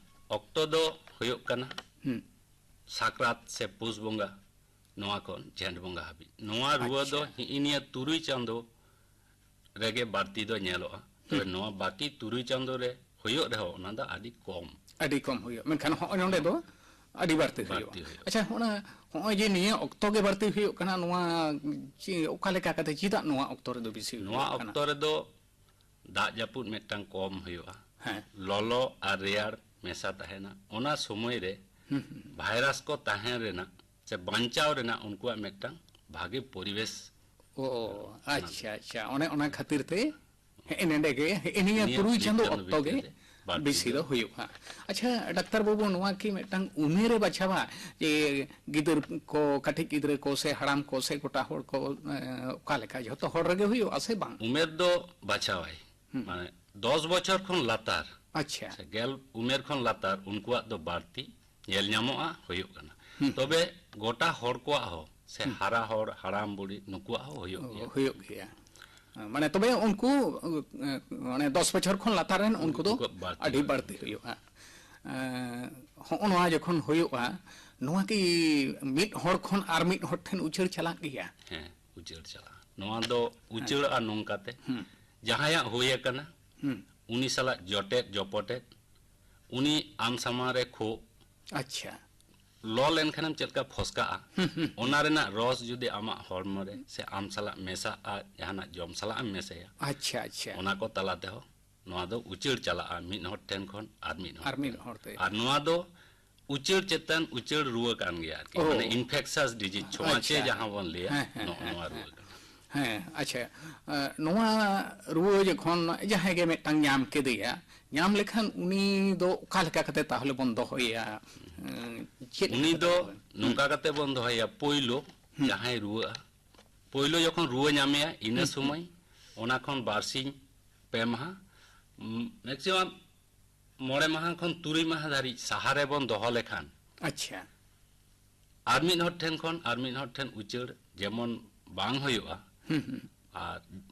ᱚᱠᱛᱚ ᱫᱚ ᱦᱩᱭᱩᱜ ᱠᱟᱱᱟ ᱦᱩᱸ᱾ ᱥᱟᱠᱨᱟᱛ ᱥᱮ ᱯᱩᱥ ᱵᱚᱸᱜᱟ, ᱱᱚᱣᱟ ᱠᱷᱚᱱ ᱡᱷᱮᱸᱴ ᱵᱚᱸᱜᱟ ᱦᱟᱹᱵᱤᱡ᱾ ᱱᱚᱣᱟ ᱨᱩᱣᱟᱹ ᱫᱚ ᱟᱪᱪᱷᱟ᱾ ᱦᱤᱸᱜᱤ ᱱᱤᱭᱟᱹ ᱛᱩᱨᱩᱭ ᱪᱟᱸᱫᱚ ᱨᱮᱜᱮ ᱵᱟᱹᱲᱛᱤ ᱫᱚ ᱧᱮᱞᱚᱜᱼᱟ᱾ ᱛᱚᱵᱮ ᱦᱩᱸ᱾ ᱱᱚᱣᱟ ᱵᱟᱹᱠᱤ ᱛᱩᱨᱩᱭ ᱪᱟᱸᱫᱚ ᱨᱮ ᱦᱩᱭᱩᱜ ᱨᱮᱦᱚᱸ, ᱚᱱᱟ ᱫᱚ ᱟᱹᱰᱤ ᱠᱚᱢ᱾ ᱟᱹᱰᱤ ᱠᱚᱢ ᱦᱩᱭᱩᱜᱼᱟ, ᱢᱮᱱᱠᱷᱟᱱ ᱦᱚᱸᱜᱼᱚᱭ ᱱᱚᱰᱮ ᱫᱚ ᱟᱹᱰᱤ ᱵᱟᱹᱲᱛᱤ ᱦᱩᱭᱩᱜᱼᱟ᱾ ᱵᱟᱹᱲᱛᱤ ᱦᱩᱭᱩᱜᱼᱟ᱾ ᱟᱪᱪᱷᱟ, ᱚᱱᱟ, ᱦᱚᱸᱜᱼᱚᱭ ᱡᱮ ᱱᱤᱭᱟᱹ ᱚᱠᱛᱚ ᱜᱮ ᱵᱟᱹᱲᱛᱤ ᱦᱩᱭᱩᱜ ᱠᱟᱱᱟ, ᱱᱚᱣᱟ ᱪᱮ-, ᱚᱠᱟ ᱞᱮᱠᱟ ᱠᱟᱛᱮ, ᱪᱮᱫᱟᱜ ᱱᱚᱣᱟ ᱚᱠᱛᱚ ᱨᱮᱫᱚ ᱵᱮᱥᱤ ᱦᱩᱭᱩᱜ ᱱᱚᱣᱟ ᱠᱟᱱᱟ? ᱚᱠᱛᱚ ᱨᱮᱫᱚ ᱫᱟᱜ ᱡᱟᱹᱯᱩᱫ ᱢᱤᱫᱴᱟᱝ ᱠᱚᱢ ᱦᱩᱭᱩᱜᱼᱟ, ᱦᱮᱸ᱾ ᱞᱚᱞᱚ ᱟᱨ ᱨᱮᱭᱟᱲ ᱢᱮᱥᱟ ᱛᱟᱦᱮᱱᱟ᱾ ᱚᱱᱟ ᱥᱚᱢᱚᱭ ᱨᱮ ᱦᱩᱸ, ᱦᱩᱸ᱾ ᱵᱷᱟᱭᱨᱟᱥ ᱠᱚ ᱛᱟᱦᱮᱸ ᱨᱮᱱᱟᱜ ᱥᱮ ᱵᱟᱧᱪᱟᱣ ᱨᱮᱱᱟᱜ ᱩᱱᱠᱩᱣᱟᱜ ᱢᱤᱫᱴᱟᱝ ᱵᱷᱟᱜᱮ ᱯᱚᱨᱤᱵᱮᱥ᱾ ᱚ, ᱚᱱᱟ ᱟᱪᱪᱷᱟ, ᱟᱪᱪᱷᱟ᱾ ᱚᱱᱮ ᱚᱱᱟ ᱠᱷᱟᱹᱛᱤᱨ ᱛᱮ ᱦᱮᱸ, ᱱᱮᱰᱮ ᱜᱮ, ᱦᱮᱸ, ᱱᱤᱭᱟᱹ ᱱᱤᱭᱟᱹ ᱛᱩᱨᱩᱭ ᱢᱤᱫ ᱪᱟᱸᱫᱚ ᱪᱟᱸᱫᱚ ᱚᱠᱛᱚ ᱵᱷᱤᱛᱤᱨ ᱜᱮ ᱨᱮ ᱵᱟᱹᱲᱛᱤ ᱵᱮᱥᱤ ᱫᱚ ᱫᱚ᱾ ᱦᱩᱭᱩᱜᱼᱟ᱾ ᱟᱪᱪᱷᱟ, ᱰᱟᱠᱛᱟᱨ ᱵᱟᱹᱵᱩ, ᱱᱚᱣᱟ ᱠᱤ ᱢᱤᱫᱴᱟᱝ ᱩᱢᱮᱨᱮ ᱵᱟᱪᱷᱟᱣᱟ? ᱡᱮ ᱜᱤᱫᱟᱹᱨ ᱠᱚ, ᱠᱟᱹᱴᱤᱡ ᱜᱤᱫᱽᱨᱟᱹ ᱠᱚ, ᱥᱮ ᱦᱟᱲᱟᱢ ᱠᱚ, ᱥᱮ ᱜᱚᱴᱟ ᱦᱚᱲ ᱠᱚ, ᱮᱸ, ᱚᱠᱟ ᱞᱮᱠᱟ, ᱡᱷᱚᱛᱚ ᱦᱚᱲ ᱨᱮᱜᱮ ᱦᱩᱭᱩᱜᱼᱟ ᱥᱮ ᱵᱟᱝ? ᱩᱢᱮᱨ ᱫᱚ ᱵᱟᱪᱷᱟᱣᱟᱭ᱾ ᱦᱩᱸ᱾ ᱢᱟᱱᱮ, ᱫᱚᱥ ᱵᱚᱪᱷᱚᱨ ᱠᱷᱚᱱ ᱞᱟᱛᱟᱨ, ᱟᱪᱪᱷᱟ᱾ ᱥᱮ ᱜᱮᱞ ᱩᱢᱮᱨ ᱠᱷᱚᱱ ᱞᱟᱛᱟᱨ, ᱩᱱᱠᱩᱣᱟᱜ ᱫᱚ ᱵᱟᱹᱲᱛᱤ ᱧᱮᱞ ᱧᱟᱢᱚᱜᱼᱟ, ᱦᱩᱭᱩᱜ ᱠᱟᱱᱟ᱾ ᱦᱩᱸ᱾ ᱛᱚᱵᱮ ᱜᱚᱴᱟ ᱦᱚᱲ ᱠᱚᱣᱟᱜ ᱦᱚᱸ, ᱥᱮ ᱦᱩᱸ᱾ ᱦᱟᱨᱟ ᱦᱚᱲ, ᱦᱟᱲᱟᱢ ᱵᱩᱲᱦᱤ, ᱱᱩᱠᱩᱣᱟᱜ ᱦᱚᱸ ᱦᱩᱭᱩᱜ ᱚ, ᱜᱮᱭᱟ᱾ ᱦᱩᱭᱩᱜ ᱜᱮᱭᱟ᱾ ᱢᱟᱱᱮ, ᱛᱚᱵᱮ ᱩᱱᱠᱩ, ᱮ, ᱢᱟᱱᱮ, ᱫᱚᱥ ᱵᱚᱪᱷᱚᱨ ᱠᱷᱚᱱ ᱞᱟᱛᱟᱨ ᱨᱮᱱ ᱩᱱᱠᱩ ᱫᱚ ᱩᱱᱠᱩᱣᱟᱜ ᱵᱟᱹᱲᱛᱤ ᱟᱹᱰᱤ ᱵᱟᱹᱲᱛᱤ᱾ ᱵᱟᱹᱲᱛᱤ ᱦᱩᱭᱩᱜᱼᱟ᱾ ᱮ, ᱦᱚᱸᱜᱼᱚ ᱱᱚᱣᱟ ᱡᱚᱠᱷᱚᱱ ᱦᱩᱭᱩᱜᱼᱟ, ᱱᱚᱣᱟ ᱠᱤ ᱢᱤᱫ ᱦᱚᱲ ᱠᱷᱚᱱ ᱟᱨ ᱢᱤᱫ ᱦᱚᱲ ᱴᱷᱮᱱ ᱩᱪᱟᱹᱲ ᱪᱟᱞᱟᱜ ᱜᱮᱭᱟ? ᱦᱮᱸ, ᱩᱪᱟᱹᱲ ᱪᱟᱞᱟᱜᱼᱟ᱾ ᱱᱚᱣᱟ ᱫᱚ ᱦᱮᱸ᱾ ᱩᱪᱟᱹᱲᱚᱜᱼᱟ ᱱᱚᱝᱠᱟᱛᱮ, ᱦᱩᱸ᱾ ᱡᱟᱦᱟᱸᱭᱟᱜ ᱦᱩᱭ ᱟᱠᱟᱱᱟ, ᱦᱩᱸ᱾ ᱩᱱᱤ ᱥᱟᱞᱟᱜ ᱡᱚᱴᱮᱫ ᱡᱚᱯᱚᱴᱮᱫ, ᱩᱱᱤ ᱟᱢ ᱥᱟᱢᱟᱝ ᱨᱮ ᱠᱷᱳᱜ, ᱟᱪᱪᱷᱟ᱾ ᱞᱚ ᱞᱮᱱᱠᱷᱟᱱᱮᱢ ᱪᱮᱫ ᱞᱮᱠᱟ ᱯᱷᱚᱥᱠᱟᱜᱼᱟ, ᱦᱩᱸ, ᱦᱩᱸ, ᱦᱩᱸ᱾ ᱚᱱᱟ ᱨᱮᱱᱟᱜ ᱨᱚᱥ ᱡᱩᱫᱤ ᱟᱢᱟᱜ ᱦᱚᱲᱢᱚ ᱨᱮ ᱥᱮ ᱟᱢ ᱥᱟᱞᱟᱜ ᱢᱮᱥᱟᱜᱼᱟ, ᱡᱟᱦᱟᱱᱟᱜ ᱡᱚᱢ ᱥᱟᱞᱟᱜ ᱮᱢ ᱢᱮᱥᱟᱭᱟ, ᱟᱪᱪᱷᱟ, ᱟᱪᱪᱷᱟ᱾ ᱚᱱᱟ ᱠᱚ ᱛᱟᱞᱟ ᱛᱮᱦᱚᱸ ᱱᱚᱣᱟ ᱫᱚ ᱩᱪᱟᱹᱲ ᱪᱟᱞᱟᱜᱼᱟ ᱢᱤᱫ ᱦᱚᱲ ᱴᱷᱮᱱ ᱠᱷᱚᱱ ᱟᱨ ᱢᱤᱫ ᱦᱚᱲ ᱟᱨ ᱢᱤᱫ ᱴᱷᱮᱱ᱾ ᱦᱚᱲ ᱛᱮ᱾ ᱟᱨ ᱱᱚᱣᱟ ᱫᱚ ᱩᱪᱟᱹᱲ ᱪᱮᱛᱟᱱ ᱩᱪᱟᱹᱲ ᱨᱩᱣᱟᱹ ᱠᱟᱱ ᱜᱮᱭᱟ ᱟᱨᱠᱤ, ᱚ᱾ ᱢᱟᱱᱮ infectious disease, ᱪᱷᱳᱸᱣᱟᱪᱮ ᱟᱪᱪᱷᱟ᱾ ᱡᱟᱦᱟᱸ ᱵᱚᱱ ᱞᱟᱹᱭᱟ, ᱦᱮᱸ, ᱦᱮᱸ, ᱱᱚᱜᱼᱚ ᱦᱮᱸ, ᱱᱚᱣᱟ ᱦᱮᱸ᱾ ᱨᱩᱣᱟᱹ ᱠᱟᱱᱟ᱾ ᱦᱮᱸ, ᱟᱪᱪᱷᱟ᱾ ᱮ, ᱱᱚᱣᱟ ᱨᱩᱣᱟᱹ ᱡᱚᱠᱷᱚᱱ ᱡᱟᱦᱟᱸᱭ ᱜᱮ ᱢᱤᱫᱴᱟᱝ ᱧᱟᱢ ᱠᱮᱫᱮᱭᱟ, ᱧᱟᱢ ᱞᱮᱠᱷᱟᱱ ᱩᱱᱤ ᱫᱚ ᱚᱠᱟ ᱞᱮᱠᱟ ᱠᱟᱛᱮ ᱛᱟᱦᱚᱞᱮ ᱵᱚᱱ ᱫᱚᱦᱚᱭᱮᱭᱟ? ᱮ, ᱪᱮᱫ ᱩᱱᱤ ᱞᱮᱠᱟ ᱫᱚ ᱛᱮᱵᱚᱱ ᱱᱚᱝᱠᱟ ᱠᱟᱛᱮ ᱵᱚᱱ ᱫᱚᱦᱚᱭᱮᱭᱟ, ᱯᱳᱭᱞᱳ ᱦᱩᱸ᱾ ᱡᱟᱦᱟᱸᱭ ᱨᱩᱣᱟᱹᱜᱼᱟ, ᱯᱳᱭᱞᱳ ᱡᱚᱠᱷᱚᱱ ᱨᱩᱣᱟᱹ ᱧᱟᱢᱮᱭᱟ, ᱤᱱᱟᱹ ᱦᱩᱸ, ᱦᱩᱸ᱾ ᱥᱚᱢᱚᱭ ᱚᱱᱟ ᱠᱷᱚᱱ ᱵᱟᱨᱥᱤᱧ ᱯᱮ ᱢᱟᱦᱟ, ᱩᱢ, maximum ᱢᱚᱬᱮ ᱢᱟᱦᱟ ᱠᱷᱚᱱ ᱛᱩᱨᱩᱭ ᱢᱟᱦᱟ ᱫᱷᱟᱹᱨᱤᱡ ᱥᱟᱦᱟ ᱨᱮᱵᱚᱱ ᱫᱚᱦᱚ ᱞᱮᱠᱷᱟᱱ, ᱟᱪᱪᱷᱟ᱾ ᱟᱨ ᱢᱤᱫ ᱦᱚᱲ ᱴᱷᱮᱱ ᱠᱷᱚᱱ ᱟᱨ ᱢᱤᱫ ᱦᱚᱲ ᱴᱷᱮᱱ ᱩᱪᱟᱹᱲ ᱡᱮᱢᱚᱱ ᱵᱟᱝ ᱦᱩᱭᱩᱜᱼᱟ, ᱦᱩᱸ, ᱦᱩᱸ᱾ ᱟᱨ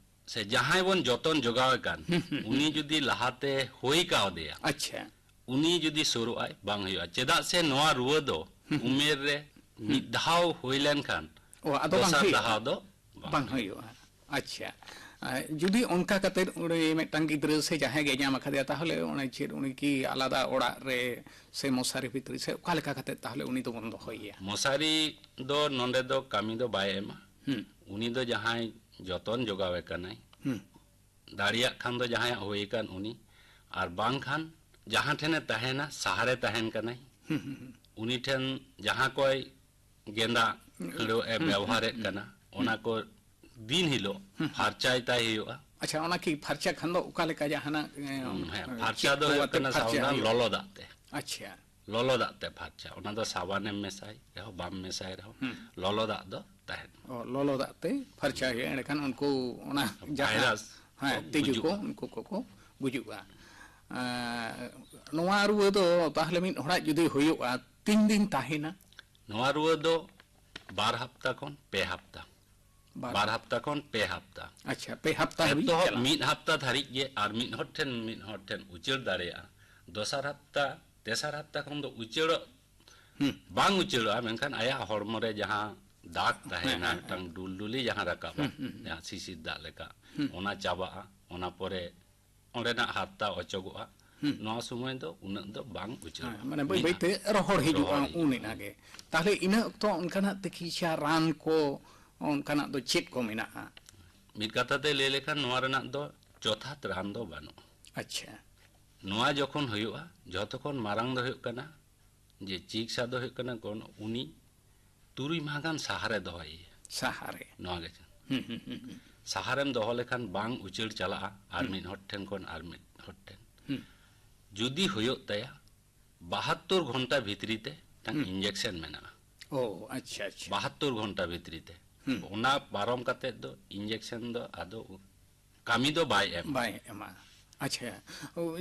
ᱥᱮ ᱡᱟᱦᱟᱸᱭ ᱵᱚᱱ ᱡᱚᱛᱚᱱ ᱡᱚᱜᱟᱣ ᱮ ᱠᱟᱱ, ᱦᱩᱸ, ᱦᱩᱸ, ᱦᱩᱸ᱾ ᱩᱱᱤ ᱡᱩᱫᱤ ᱞᱟᱦᱟᱛᱮ ᱦᱩᱭ ᱠᱟᱣᱫᱮᱭᱟ, ᱟᱪᱪᱷᱟ᱾ ᱩᱱᱤ ᱡᱩᱫᱤ ᱥᱩᱨᱩᱜ ᱟᱭ, ᱵᱟᱝ ᱦᱩᱭᱩᱜᱼᱟ᱾ ᱪᱮᱫᱟᱜ ᱥᱮ ᱱᱚᱣᱟ ᱨᱩᱣᱟᱹ ᱫᱚ ᱦᱩᱸ, ᱦᱩᱸ᱾ ᱩᱢᱮᱨ ᱨᱮ ᱦᱩᱸ᱾ ᱢᱤᱫ ᱫᱷᱟᱣ ᱦᱩᱭ ᱞᱮᱱᱠᱷᱟᱱ ᱚ, ᱟᱫᱚ ᱵᱟᱝ ᱫᱚᱥᱟᱨ ᱦᱩᱭᱩᱜᱼᱟ? ᱫᱷᱟᱣ ᱫᱚ ᱵᱟᱝ ᱵᱟᱝ ᱦᱩᱭᱩᱜᱼᱟ᱾ ᱦᱩᱭᱩᱜᱼᱟ᱾ ᱟᱪᱪᱷᱟ᱾ ᱟᱨ ᱡᱩᱫᱤ ᱚᱱᱠᱟ ᱠᱟᱛᱮᱫ ᱩᱱᱤ ᱢᱤᱫᱴᱟᱝ ᱜᱤᱫᱽᱨᱟᱹ ᱥᱮ ᱡᱟᱦᱟᱸᱭ ᱜᱮ ᱧᱟᱢ ᱟᱠᱟᱫᱮᱭᱟ, ᱛᱟᱦᱚᱞᱮ ᱚᱱᱮ ᱪᱮᱫ, ᱩᱱᱤ ᱠᱤ ᱟᱞᱟᱫᱟ ᱚᱲᱟᱜ ᱨᱮ ᱥᱮ ᱢᱚᱥᱟᱨᱤ ᱵᱷᱤᱛᱨᱤ ᱥᱮ ᱚᱠᱟ ᱞᱮᱠᱟ ᱠᱟᱛᱮᱫ ᱛᱟᱦᱚᱞᱮ ᱩᱱᱤ ᱫᱚᱵᱚᱱ ᱫᱚᱦᱚᱭᱮᱭᱟ? ᱢᱚᱥᱟᱨᱤ ᱫᱚ ᱱᱚᱰᱮ ᱫᱚ ᱠᱟᱹᱢᱤ ᱫᱚ ᱵᱟᱭ ᱮᱢᱟ᱾ ᱦᱩᱸ᱾ ᱩᱱᱤ ᱫᱚ ᱡᱟᱦᱟᱸᱭ ᱡᱚᱛᱚᱱ ᱡᱚᱜᱟᱣᱮ ᱠᱟᱱᱟᱭ, ᱦᱩᱸ᱾ ᱫᱟᱲᱮᱭᱟᱜ ᱠᱷᱟᱱ ᱫᱚ ᱡᱟᱦᱟᱸᱭᱟᱜ ᱦᱩᱭ ᱟᱠᱟᱱ ᱩᱱᱤ, ᱟᱨ ᱵᱟᱝᱠᱷᱟᱱ ᱡᱟᱦᱟᱸ ᱴᱷᱮᱱᱮ ᱛᱟᱦᱮᱱᱟ, ᱥᱟᱦᱟᱨᱮ ᱛᱟᱦᱮᱱ ᱠᱟᱱᱟᱭ, ᱦᱩᱸ, ᱦᱩᱸ, ᱦᱩᱸ᱾ ᱩᱱᱤ ᱴᱷᱮᱱ ᱡᱟᱦᱟᱸ ᱠᱚᱭ ᱜᱮᱸᱫᱟᱜ ᱦᱩᱸ, ᱠᱷᱟᱹᱲᱣᱟᱹᱜ ᱮ ᱦᱩᱸ, ᱵᱮᱣᱦᱟᱨᱮᱫ ᱦᱩᱸ, ᱠᱟᱱᱟ, ᱦᱩᱸ᱾ ᱚᱱᱟ ᱠᱚ ᱫᱤᱱ ᱦᱤᱞᱳᱜ ᱦᱩᱸ, ᱦᱩᱸ᱾ ᱯᱷᱟᱨᱪᱟᱭ ᱛᱟᱭ ᱦᱩᱭᱩᱜᱼᱟ᱾ ᱟᱪᱪᱷᱟ, ᱚᱱᱟ ᱠᱤ ᱯᱷᱟᱨᱪᱟ ᱠᱷᱟᱱ ᱫᱚ ᱚᱠᱟ ᱞᱮᱠᱟ ᱡᱟᱦᱟᱱᱟᱜ, ᱮ, ᱦᱩᱸ, ᱦᱮᱸ, ᱪᱮᱫ ᱯᱷᱟᱨᱪᱟ ᱫᱚ ᱠᱚ ᱦᱩᱭᱩᱜ ᱟᱛᱮᱫ ᱠᱟᱱᱟ ᱯᱷᱟᱨᱪᱟ ᱥᱟᱵ ᱫᱟᱢ ᱦᱩᱭᱩᱜᱼᱟ? ᱞᱚᱞᱚ ᱫᱟᱜ ᱛᱮ᱾ ᱟᱪᱪᱷᱟ᱾ ᱞᱚᱞᱚ ᱫᱟᱜ ᱛᱮ ᱯᱷᱟᱨᱪᱟ, ᱚᱱᱟ ᱫᱚ ᱥᱟᱵᱟᱱᱮᱢ ᱢᱮᱥᱟᱭ ᱨᱮᱦᱚᱸ, ᱵᱟᱢ ᱢᱮᱥᱟᱭ ᱨᱮᱦᱚᱸ, ᱦᱩᱸ᱾ ᱞᱚᱞᱚ ᱫᱟᱜ ᱫᱚ ᱛᱟᱦᱮᱱ᱾ ᱚ, ᱞᱚᱞᱚ ᱫᱟᱜ ᱛᱮ ᱯᱷᱟᱨᱪᱟ ᱦᱩᱭᱩᱜᱼᱟ, ᱮᱸᱰᱮᱠᱷᱟᱱ ᱩᱱᱠᱩ ᱚᱱᱟ ᱡᱟᱦᱟᱸ, ᱵᱷᱟᱭᱨᱟᱥ ᱦᱮᱸ, ᱠᱚ ᱛᱤᱡᱩ ᱠᱚ, ᱜᱩᱡᱩᱜᱼᱟ᱾ ᱩᱱᱠᱩ ᱠᱚᱠᱚ ᱜᱩᱡᱩᱜᱼᱟ᱾ ᱟᱨ ᱱᱚᱣᱟ ᱨᱩᱣᱟᱹ ᱫᱚ ᱛᱟᱦᱚᱞᱮ ᱢᱤᱫ ᱦᱚᱲᱟᱜ ᱡᱩᱫᱤ ᱦᱩᱭᱩᱜᱼᱟ, ᱛᱤᱱ ᱫᱤᱱ ᱛᱟᱦᱮᱱᱟ? ᱱᱚᱣᱟ ᱨᱩᱣᱟᱹ ᱫᱚ ᱵᱟᱨ ᱦᱟᱯᱛᱟ ᱠᱷᱚᱱ ᱯᱮ ᱦᱟᱯᱛᱟ᱾ ᱵᱟᱨ ᱵᱟᱨ ᱦᱟᱯᱛᱟ ᱠᱷᱚᱱ ᱯᱮ ᱦᱟᱯᱛᱟ᱾ ᱟᱪᱪᱷᱟ, ᱯᱮ ᱦᱟᱯᱛᱟ ᱦᱟᱹᱵᱤᱡ ᱮᱛᱚᱦᱚᱵ ᱪᱟᱞᱟᱜᱼᱟ᱾ ᱢᱤᱫ ᱦᱟᱯᱛᱟ ᱫᱷᱟᱹᱨᱤᱡ ᱜᱮ ᱟᱨ ᱢᱤᱫ ᱦᱚᱲ ᱴᱷᱮᱱ ᱢᱤᱫ ᱦᱚᱲ ᱴᱷᱮᱱ ᱩᱪᱟᱹᱲ ᱫᱟᱲᱮᱭᱟᱜᱼᱟ᱾ ᱫᱚᱥᱟᱨ ᱦᱟᱯᱛᱟ, ᱛᱮᱥᱟᱨ ᱦᱟᱯᱛᱟ ᱠᱷᱚᱱ ᱫᱚ ᱩᱪᱟᱹᱲᱚᱜ ᱦᱩᱸ᱾ ᱵᱟᱝ ᱩᱪᱟᱹᱲᱚᱜᱼᱟ, ᱢᱮᱱᱠᱷᱟᱱ ᱟᱭᱟᱜ ᱦᱚᱲᱢᱚ ᱨᱮ ᱡᱟᱦᱟᱸ ᱫᱟᱜ ᱛᱟᱦᱮᱱᱟ, ᱦᱮᱸ, ᱦᱮᱸ, ᱢᱤᱫᱴᱟᱝ ᱦᱮᱸ᱾ ᱰᱩᱞᱰᱩᱞᱤ ᱡᱟᱦᱟᱸ ᱨᱟᱠᱟᱵᱼᱟ, ᱦᱩᱸ, ᱦᱩᱸ, ᱦᱩᱸ᱾ ᱡᱟᱦᱟᱸ ᱥᱤᱥᱤᱨ ᱫᱟᱜ ᱞᱮᱠᱟ, ᱦᱩᱸ᱾ ᱚᱱᱟ ᱪᱟᱵᱟᱜᱼᱟ᱾ ᱚᱱᱟ ᱯᱚᱨᱮ ᱚᱸᱰᱮᱱᱟᱜ ᱦᱟᱨᱛᱟ ᱚᱪᱚᱜᱚᱜᱼᱟ᱾ ᱦᱩᱸ᱾ ᱱᱚᱣᱟ ᱥᱚᱢᱚᱭ ᱫᱚ ᱩᱱᱟᱹᱜ ᱫᱚ ᱵᱟᱝ ᱩᱪᱟᱹᱲᱚᱜᱼᱟ᱾ ᱦᱮᱸ, ᱢᱟᱱᱮ ᱵᱟᱹᱭ ᱢᱮᱱᱟᱜᱼᱟ᱾ ᱵᱟᱹᱭᱛᱮ ᱨᱚᱦᱚᱲ ᱦᱤᱡᱩᱜᱼᱟ, ᱨᱚᱦᱚᱲ ᱦᱤᱡᱩᱜᱼᱟ᱾ ᱩᱱ ᱮᱱᱟ ᱜᱮ᱾ ᱛᱟᱦᱞᱮ ᱤᱱᱟᱹ ᱚᱠᱛᱚ ᱚᱱᱠᱟᱱᱟᱜ ᱛᱤᱠᱤᱪᱷᱟ ᱨᱟᱱ ᱠᱚ, ᱚᱱᱠᱟᱱᱟᱜ ᱫᱚ ᱪᱮᱫ ᱠᱚ ᱢᱮᱱᱟᱜᱼᱟ? ᱢᱤᱫ ᱠᱟᱛᱷᱟ ᱛᱮ ᱞᱟᱹᱭ ᱞᱮᱠᱷᱟᱱ, ᱱᱚᱣᱟ ᱨᱮᱱᱟᱜ ᱫᱚ ᱡᱚᱛᱷᱟᱛ ᱨᱟᱱ ᱫᱚ ᱵᱟᱹᱱᱩᱜᱼᱟ᱾ ᱟᱪᱪᱷᱟ᱾ ᱱᱚᱣᱟ ᱡᱚᱠᱷᱚᱱ ᱦᱩᱭᱩᱜᱼᱟ, ᱡᱷᱚᱛᱚ ᱠᱷᱚᱱ ᱢᱟᱨᱟᱝ ᱫᱚ ᱦᱩᱭᱩᱜ ᱠᱟᱱᱟ ᱡᱮ ᱪᱤᱠᱤᱛᱥᱟ ᱫᱚ ᱦᱩᱭᱩᱜ ᱠᱟᱱᱟ, ᱠᱚᱱ-, ᱩᱱᱤ ᱛᱩᱨᱩᱭ ᱢᱟᱦᱟ ᱜᱟᱱ ᱥᱟᱦᱟᱨᱮ ᱫᱚᱦᱚᱭᱮᱭᱟ᱾ ᱥᱟᱦᱟᱨᱮ᱾ ᱱᱚᱣᱟ ᱜᱮ᱾ ᱦᱩᱸ, ᱦᱩᱸ, ᱦᱩᱸ, ᱦᱩᱸ᱾ ᱥᱟᱦᱟᱨᱮᱢ ᱫᱚᱦᱚ ᱞᱮᱠᱷᱟᱱ ᱵᱟᱝ ᱩᱪᱟᱹᱲ ᱪᱟᱞᱟᱜᱼᱟ ᱟᱨ ᱦᱩᱸ᱾ ᱢᱤᱫ ᱦᱚᱲ ᱴᱷᱮᱱ ᱠᱷᱚᱱ ᱟᱨ ᱢᱤᱫ ᱦᱚᱲ ᱴᱷᱮᱱ᱾ ᱦᱩᱸ᱾ ᱡᱩᱫᱤ ᱦᱩᱭᱩᱜ ᱛᱟᱭᱟ, ᱵᱟᱦᱟᱛᱛᱳᱨ ᱜᱷᱚᱱᱴᱟ ᱵᱷᱤᱛᱨᱤ ᱛᱮ ᱢᱤᱫᱴᱟᱝ ᱦᱩᱸ᱾ ᱤᱧᱡᱮᱠᱥᱮᱱ ᱢᱮᱱᱟᱜᱼᱟ᱾ ᱚ, ᱟᱪᱪᱷᱟ, ᱟᱪᱪᱷᱟ᱾ ᱵᱟᱦᱟᱛᱛᱳᱨ ᱜᱷᱚᱱᱴᱟ ᱵᱷᱤᱛᱨᱤ ᱛᱮ᱾ ᱦᱩᱸ᱾ ᱚᱱᱟ ᱯᱟᱨᱚᱢ ᱠᱟᱛᱮ ᱫᱚ ᱤᱧᱡᱮᱠᱥᱮᱱ ᱫᱚ ᱟᱫᱚ ᱠᱟᱹᱢᱤ ᱫᱚ ᱵᱟᱭ ᱮᱢᱟ᱾ ᱵᱟᱭ ᱮᱢᱟ᱾ ᱟᱪᱪᱷᱟ,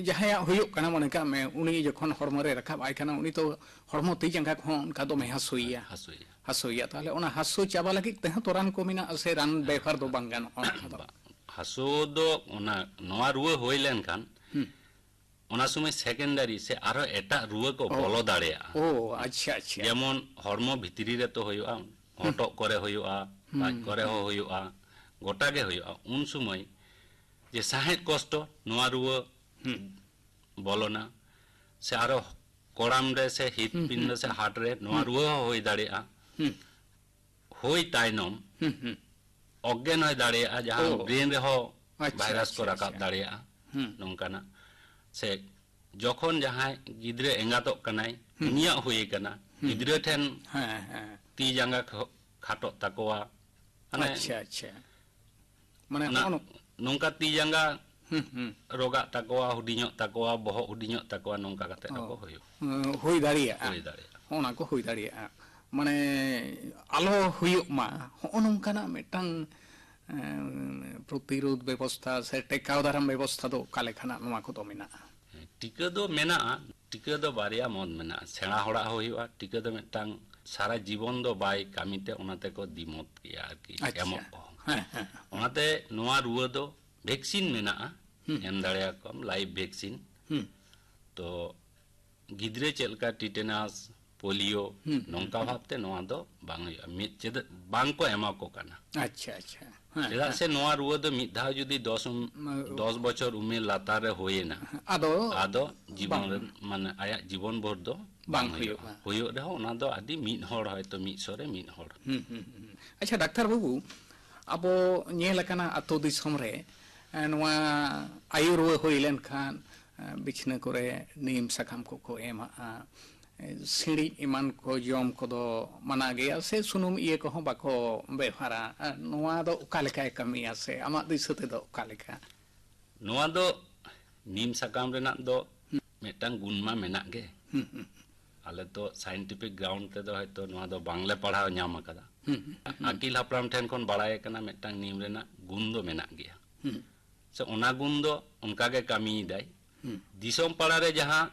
ᱡᱟᱦᱟᱸᱭᱟᱜ ᱦᱩᱭᱩᱜ ᱠᱟᱱᱟ, ᱢᱚᱱᱮ ᱠᱟᱜ ᱢᱮ, ᱩᱱᱤ ᱡᱚᱠᱷᱚᱱ ᱦᱚᱲᱢᱚ ᱨᱮ ᱨᱟᱠᱟᱵ ᱟᱭ ᱠᱟᱱᱟ, ᱩᱱᱤ ᱛᱚ ᱦᱚᱲᱢᱚ ᱛᱤ ᱡᱟᱸᱜᱟ ᱠᱚᱦᱚᱸ ᱚᱱᱠᱟ ᱫᱚᱢᱮ ᱦᱟᱹᱥᱩᱭᱮᱭᱟ᱾ ᱦᱟᱹᱥᱩᱭᱮᱭᱟ᱾ ᱦᱟᱹᱥᱩᱭᱮᱭᱟ, ᱛᱟᱦᱚᱞᱮ ᱚᱱᱟ ᱦᱟᱹᱥᱩ ᱪᱟᱵᱟ ᱞᱟᱹᱜᱤᱫ ᱛᱮᱦᱚᱸ ᱛᱚ ᱨᱟᱱ ᱠᱚ ᱢᱮᱱᱟᱜᱼᱟ, ᱥᱮ ᱨᱟᱱ ᱵᱮᱣᱦᱟᱨ ᱫᱚ ᱵᱟᱝ ᱜᱟᱱᱚᱜᱼᱟ ᱚᱱᱠᱟ ᱫᱚ? ᱵᱟᱝ᱾ ᱦᱟᱹᱥᱩ ᱫᱚ ᱚᱱᱟ, ᱱᱚᱣᱟ ᱨᱩᱣᱟᱹ ᱦᱩᱭ ᱞᱮᱱᱠᱷᱟᱱ ᱦᱩᱸ᱾ ᱚᱱᱟ ᱥᱚᱢᱚᱭ ᱥᱮᱠᱮᱱᱰᱟᱨᱤ ᱥᱮ ᱟᱨᱦᱚᱸ ᱮᱴᱟᱜ ᱨᱩᱣᱟᱹ ᱠᱚ ᱚ᱾ ᱵᱚᱞᱚ ᱫᱟᱲᱮᱭᱟᱜᱼᱟ᱾ ᱚ, ᱟᱪᱪᱷᱟ, ᱟᱪᱪᱷᱟ᱾ ᱡᱮᱢᱚᱱ ᱦᱚᱲᱢᱚ ᱵᱷᱤᱛᱨᱤ ᱨᱮᱛᱚ ᱦᱩᱭᱩᱜᱼᱟ, ᱦᱩᱸ᱾ ᱦᱚᱴᱚᱜ ᱠᱚᱨᱮ ᱦᱩᱭᱩᱜᱼᱟ, ᱦᱩᱸ, ᱞᱟᱡ ᱠᱚᱨᱮ ᱦᱩᱸ᱾ ᱦᱚᱸ ᱦᱩᱭᱩᱜᱼᱟ, ᱜᱚᱴᱟ ᱜᱮ ᱦᱩᱭᱩᱜᱼᱟ᱾ ᱩᱱ ᱥᱚᱢᱚᱭ ᱡᱮ ᱥᱟᱦᱮᱫ ᱠᱚᱥᱴᱚ, ᱱᱚᱣᱟ ᱨᱩᱣᱟᱹ ᱦᱩᱸ᱾ ᱵᱚᱞᱚᱱᱟ, ᱥᱮ ᱟᱨᱚ ᱠᱚᱲᱟᱢ ᱨᱮ ᱥᱮ ᱦᱤᱛ ᱦᱩᱸ, ᱯᱤᱱᱰᱚ ᱦᱩᱸ, ᱥᱮ ᱦᱩᱸ᱾ ᱦᱟᱨᱴ ᱨᱮ ᱱᱚᱣᱟ ᱦᱩᱸ᱾ ᱨᱩᱣᱟᱹ ᱦᱚᱸ ᱦᱩᱭ ᱫᱟᱲᱮᱭᱟᱜᱼᱟ᱾ ᱦᱩᱸ᱾ ᱦᱩᱭ ᱛᱟᱭᱱᱚᱢ ᱦᱩᱸ, ᱦᱩᱸ᱾ ᱚᱜᱽᱜᱮᱱ ᱦᱚᱭ ᱫᱟᱲᱮᱭᱟᱜᱼᱟ, ᱡᱟᱦᱟᱸ ᱚ᱾ ᱵᱨᱮᱱ ᱨᱮᱦᱚᱸ ᱟᱪᱪᱷᱟ, ᱵᱷᱟᱭᱨᱟᱥ ᱠᱚ ᱟᱪᱪᱷᱟ, ᱨᱟᱠᱟᱵ ᱟᱪᱪᱷᱟ᱾ ᱫᱟᱲᱮᱭᱟᱜᱼᱟ, ᱦᱩᱸ᱾ ᱱᱚᱝᱠᱟᱱᱟᱜ᱾ ᱥᱮ ᱡᱚᱠᱷᱚᱱ ᱡᱟᱦᱟᱸᱭ ᱜᱤᱫᱽᱨᱟᱹ ᱮᱸᱜᱟᱛᱚᱜ ᱠᱟᱱᱟᱭ, ᱦᱩᱸ᱾ ᱩᱱᱤᱭᱟᱜ ᱦᱩᱭ ᱠᱟᱱᱟ, ᱦᱩᱸ᱾ ᱜᱤᱫᱽᱨᱟᱹ ᱴᱷᱮᱱ ᱦᱮᱸ, ᱦᱮᱸ᱾ ᱛᱤ ᱡᱟᱸᱜᱟ ᱠᱷᱚ-, ᱠᱷᱟᱴᱚᱜ ᱛᱟᱠᱚᱣᱟ, ᱢᱟᱱᱮ ᱟᱪᱪᱷᱟ, ᱟᱪᱪᱷᱟ᱾ ᱢᱟᱱᱮ ᱱᱟ-, ᱦᱚᱸᱜᱼᱚ ᱱᱚ- ᱱᱚᱝᱠᱟ ᱛᱤ ᱡᱟᱸᱜᱟ ᱦᱩᱸ, ᱦᱩᱸ᱾ ᱨᱚᱜᱟᱜ ᱛᱟᱠᱚᱣᱟ, ᱦᱩᱰᱤᱧᱚᱜ ᱛᱟᱠᱚᱣᱟ, ᱵᱚᱦᱚᱜ ᱦᱩᱰᱤᱧᱚᱜ ᱛᱟᱠᱚᱣᱟ, ᱱᱚᱝᱠᱟ ᱠᱟᱛᱮ ᱚ᱾ ᱦᱚᱸᱠᱚ ᱦᱩᱭᱩᱜᱼᱟ᱾ ᱦᱩᱸ, ᱦᱩᱭ ᱫᱟᱲᱮᱭᱟᱜᱼᱟ᱾ ᱦᱩᱭ ᱫᱟᱲᱮᱭᱟᱜᱼᱟ᱾ ᱦᱚᱸᱜᱼᱚ ᱱᱟ ᱠᱚ ᱦᱩᱭ ᱫᱟᱲᱮᱭᱟᱜᱼᱟ᱾ ᱢᱟᱱᱮ ᱟᱞᱚ ᱦᱩᱭᱩᱜ ᱢᱟ, ᱦᱚᱸᱜᱼᱚ ᱱᱚᱝᱠᱟᱱᱟᱜ ᱢᱤᱫᱴᱟᱝ, ᱮᱸ, ᱯᱨᱚᱛᱤᱨᱳᱫᱷ ᱵᱮᱵᱚᱥᱛᱷᱟ ᱥᱮ ᱴᱮᱠᱟᱣ ᱫᱟᱨᱟᱢ ᱵᱮᱵᱚᱥᱛᱷᱟ ᱫᱚ ᱚᱠᱟ ᱞᱮᱠᱟᱱᱟᱜ ᱱᱚᱣᱟ ᱠᱚᱫᱚ ᱢᱮᱱᱟᱜᱼᱟ? ᱦᱮᱸ, ᱴᱤᱠᱟᱹ ᱫᱚ ᱢᱮᱱᱟᱜᱼᱟ᱾ ᱴᱤᱠᱟᱹ ᱫᱚ ᱵᱟᱨᱭᱟ ᱢᱚᱛ ᱢᱮᱱᱟᱜᱼᱟ, ᱥᱮᱬᱟ ᱦᱚᱲᱟᱜ ᱦᱚᱸ ᱦᱩᱭᱩᱜᱼᱟ᱾ ᱴᱤᱠᱟᱹ ᱫᱚ ᱢᱤᱫᱴᱟᱝ ᱥᱟᱨᱟ ᱡᱤᱵᱚᱱ ᱫᱚ ᱵᱟᱭ ᱠᱟᱹᱢᱤ ᱛᱮ, ᱚᱱᱟ ᱛᱮᱠᱚ ᱫᱤᱢᱚᱛ ᱜᱮᱭᱟ ᱟᱨᱠᱤ, ᱟᱪᱪᱷᱟ᱾ ᱮᱢᱚᱜ ᱠᱚᱦᱚᱸ᱾ ᱦᱮᱸ, ᱦᱮᱸ᱾ ᱚᱱᱟᱛᱮ ᱱᱚᱣᱟ ᱨᱩᱣᱟᱹ ᱫᱚ ᱵᱷᱮᱠᱥᱤᱱ ᱢᱮᱱᱟᱜᱼᱟ, ᱦᱩᱸ᱾ ᱮᱢ ᱫᱟᱲᱮᱭᱟᱠᱚᱣᱟᱢ, ᱞᱟᱭᱤᱵᱷ ᱵᱷᱮᱠᱥᱤᱱ᱾ ᱦᱩᱸ᱾ ᱛᱚ ᱜᱤᱫᱽᱨᱟᱹ ᱪᱮᱫ ᱞᱮᱠᱟ ᱴᱤᱴᱮᱱᱟᱥ, ᱯᱳᱞᱤᱭᱳ, ᱦᱩᱸ, ᱦᱩᱸ, ᱱᱚᱝᱠᱟ ᱦᱩᱸ᱾ ᱵᱷᱟᱵᱛᱮ ᱱᱚᱣᱟ ᱫᱚ ᱵᱟᱝ ᱦᱩᱭᱩᱜᱼᱟ᱾ ᱢᱤᱫ ᱪᱮᱫ ᱵᱟᱝ ᱠᱚ ᱮᱢᱟ ᱠᱚ ᱠᱟᱱᱟ᱾ ᱟᱪᱪᱷᱟ, ᱟᱪᱪᱷᱟ᱾ ᱦᱮᱸ, ᱪᱮᱫᱟᱜ ᱦᱮᱸ᱾ ᱥᱮ ᱱᱚᱣᱟ ᱨᱩᱣᱟᱹ ᱫᱚ ᱢᱤᱫ ᱫᱷᱟᱣ ᱡᱩᱫᱤ ᱫᱚᱥ ᱩᱢ-, ᱢᱟ-, ᱫᱚᱥ ᱵᱚᱪᱷᱚᱨ ᱩᱢᱮᱨ ᱞᱟᱛᱟᱨ ᱨᱮ ᱦᱩᱭᱮᱱᱟ, ᱟᱫᱚ ᱟᱫᱚ ᱡᱤᱵᱚᱱ ᱵᱟᱝ᱾ ᱨᱮ, ᱢᱟᱱᱮ ᱟᱭᱟᱜ ᱡᱤᱵᱚᱱ ᱵᱷᱳᱨ ᱫᱚ ᱵᱟᱝ ᱵᱟᱝ ᱦᱩᱭᱩᱜᱼᱟ᱾ ᱦᱩᱭᱩᱜᱼᱟ᱾ ᱦᱩᱭᱩᱜ ᱨᱮᱦᱚᱸ ᱚᱱᱟ ᱫᱚ ᱟᱹᱰᱤ ᱢᱤᱫ ᱦᱚᱲ, ᱦᱚᱭᱛᱚ ᱢᱤᱫ ᱥᱚ ᱨᱮ ᱢᱤᱫ ᱦᱚᱲ᱾ ᱦᱩᱸ, ᱦᱩᱸ, ᱦᱩᱸ᱾ ᱟᱪᱪᱷᱟ, ᱰᱟᱠᱛᱟᱨ ᱵᱟᱹᱵᱩ, ᱟᱵᱚ ᱧᱮᱞ ᱟᱠᱟᱱᱟ ᱟᱛᱳ ᱫᱤᱥᱚᱢ ᱨᱮ, ᱮ, ᱱᱚᱣᱟ ᱟᱭᱩ ᱨᱩᱣᱟᱹ ᱦᱩᱭ ᱞᱮᱱᱠᱷᱟᱱ, ᱮ, ᱵᱤᱪᱷᱱᱟᱹ ᱠᱚᱨᱮ ᱱᱤᱢ ᱥᱟᱠᱟᱢ ᱠᱚᱠᱚ ᱮᱢᱟᱜᱼᱟ᱾ ᱥᱤᱬᱤᱡ ᱮᱢᱟᱱ ᱠᱚ ᱡᱚᱢ ᱠᱚᱫᱚ ᱢᱟᱱᱟ ᱜᱮᱭᱟ, ᱥᱮ ᱥᱩᱱᱩᱢ ᱤᱭᱟᱹ ᱠᱚᱦᱚᱸ ᱵᱟᱠᱚ ᱵᱮᱣᱦᱟᱨᱟ᱾ ᱱᱚᱣᱟ ᱫᱚ ᱚᱠᱟ ᱞᱮᱠᱟᱭ ᱠᱟᱹᱢᱤᱭᱟ, ᱥᱮ ᱟᱢᱟᱜ ᱫᱤᱥᱟᱹ ᱛᱮᱫᱚ ᱚᱠᱟ ᱞᱮᱠᱟ? ᱱᱚᱣᱟ ᱫᱚ ᱱᱤᱢ ᱥᱟᱠᱟᱢ ᱨᱮᱱᱟᱜ ᱫᱚ ᱦᱩᱸ᱾ ᱢᱤᱫᱴᱟᱝ ᱜᱩᱱ ᱢᱟ ᱢᱮᱱᱟᱜ ᱜᱮ᱾ ᱦᱩᱸ, ᱦᱩᱸ᱾ ᱟᱞᱮ ᱫᱚ ᱥᱟᱭᱮᱱᱴᱤᱯᱷᱤᱠ ᱜᱨᱟᱣᱩᱱᱰ ᱛᱮᱫᱚ ᱦᱚᱭᱛᱚ ᱱᱚᱣᱟ ᱫᱚ ᱵᱟᱝᱞᱮ ᱯᱟᱲᱦᱟᱣ ᱧᱟᱢ ᱟᱠᱟᱫᱟ᱾ ᱦᱩᱸ, ᱦᱩᱸ, ᱦᱩᱸ᱾ ᱟᱹᱜᱤᱞ ᱦᱟᱯᱲᱟᱢ ᱴᱷᱮᱱ ᱠᱷᱚᱱ ᱵᱟᱲᱟᱭ ᱟᱠᱟᱱᱟ, ᱢᱤᱫᱴᱟᱝ ᱱᱤᱢ ᱨᱮᱱᱟᱜ ᱜᱩᱱ ᱫᱚ ᱢᱮᱱᱟᱜ ᱜᱮᱭᱟ᱾ ᱦᱩᱸ᱾ ᱥᱮ ᱚᱱᱟ ᱜᱩᱱ ᱫᱚ ᱚᱱᱠᱟᱜᱮ ᱠᱟᱹᱢᱤᱭᱮᱫᱟᱭ᱾ ᱦᱩᱸ᱾ ᱫᱤᱥᱚᱢ ᱯᱟᱲᱟ ᱨᱮ ᱡᱟᱦᱟᱸ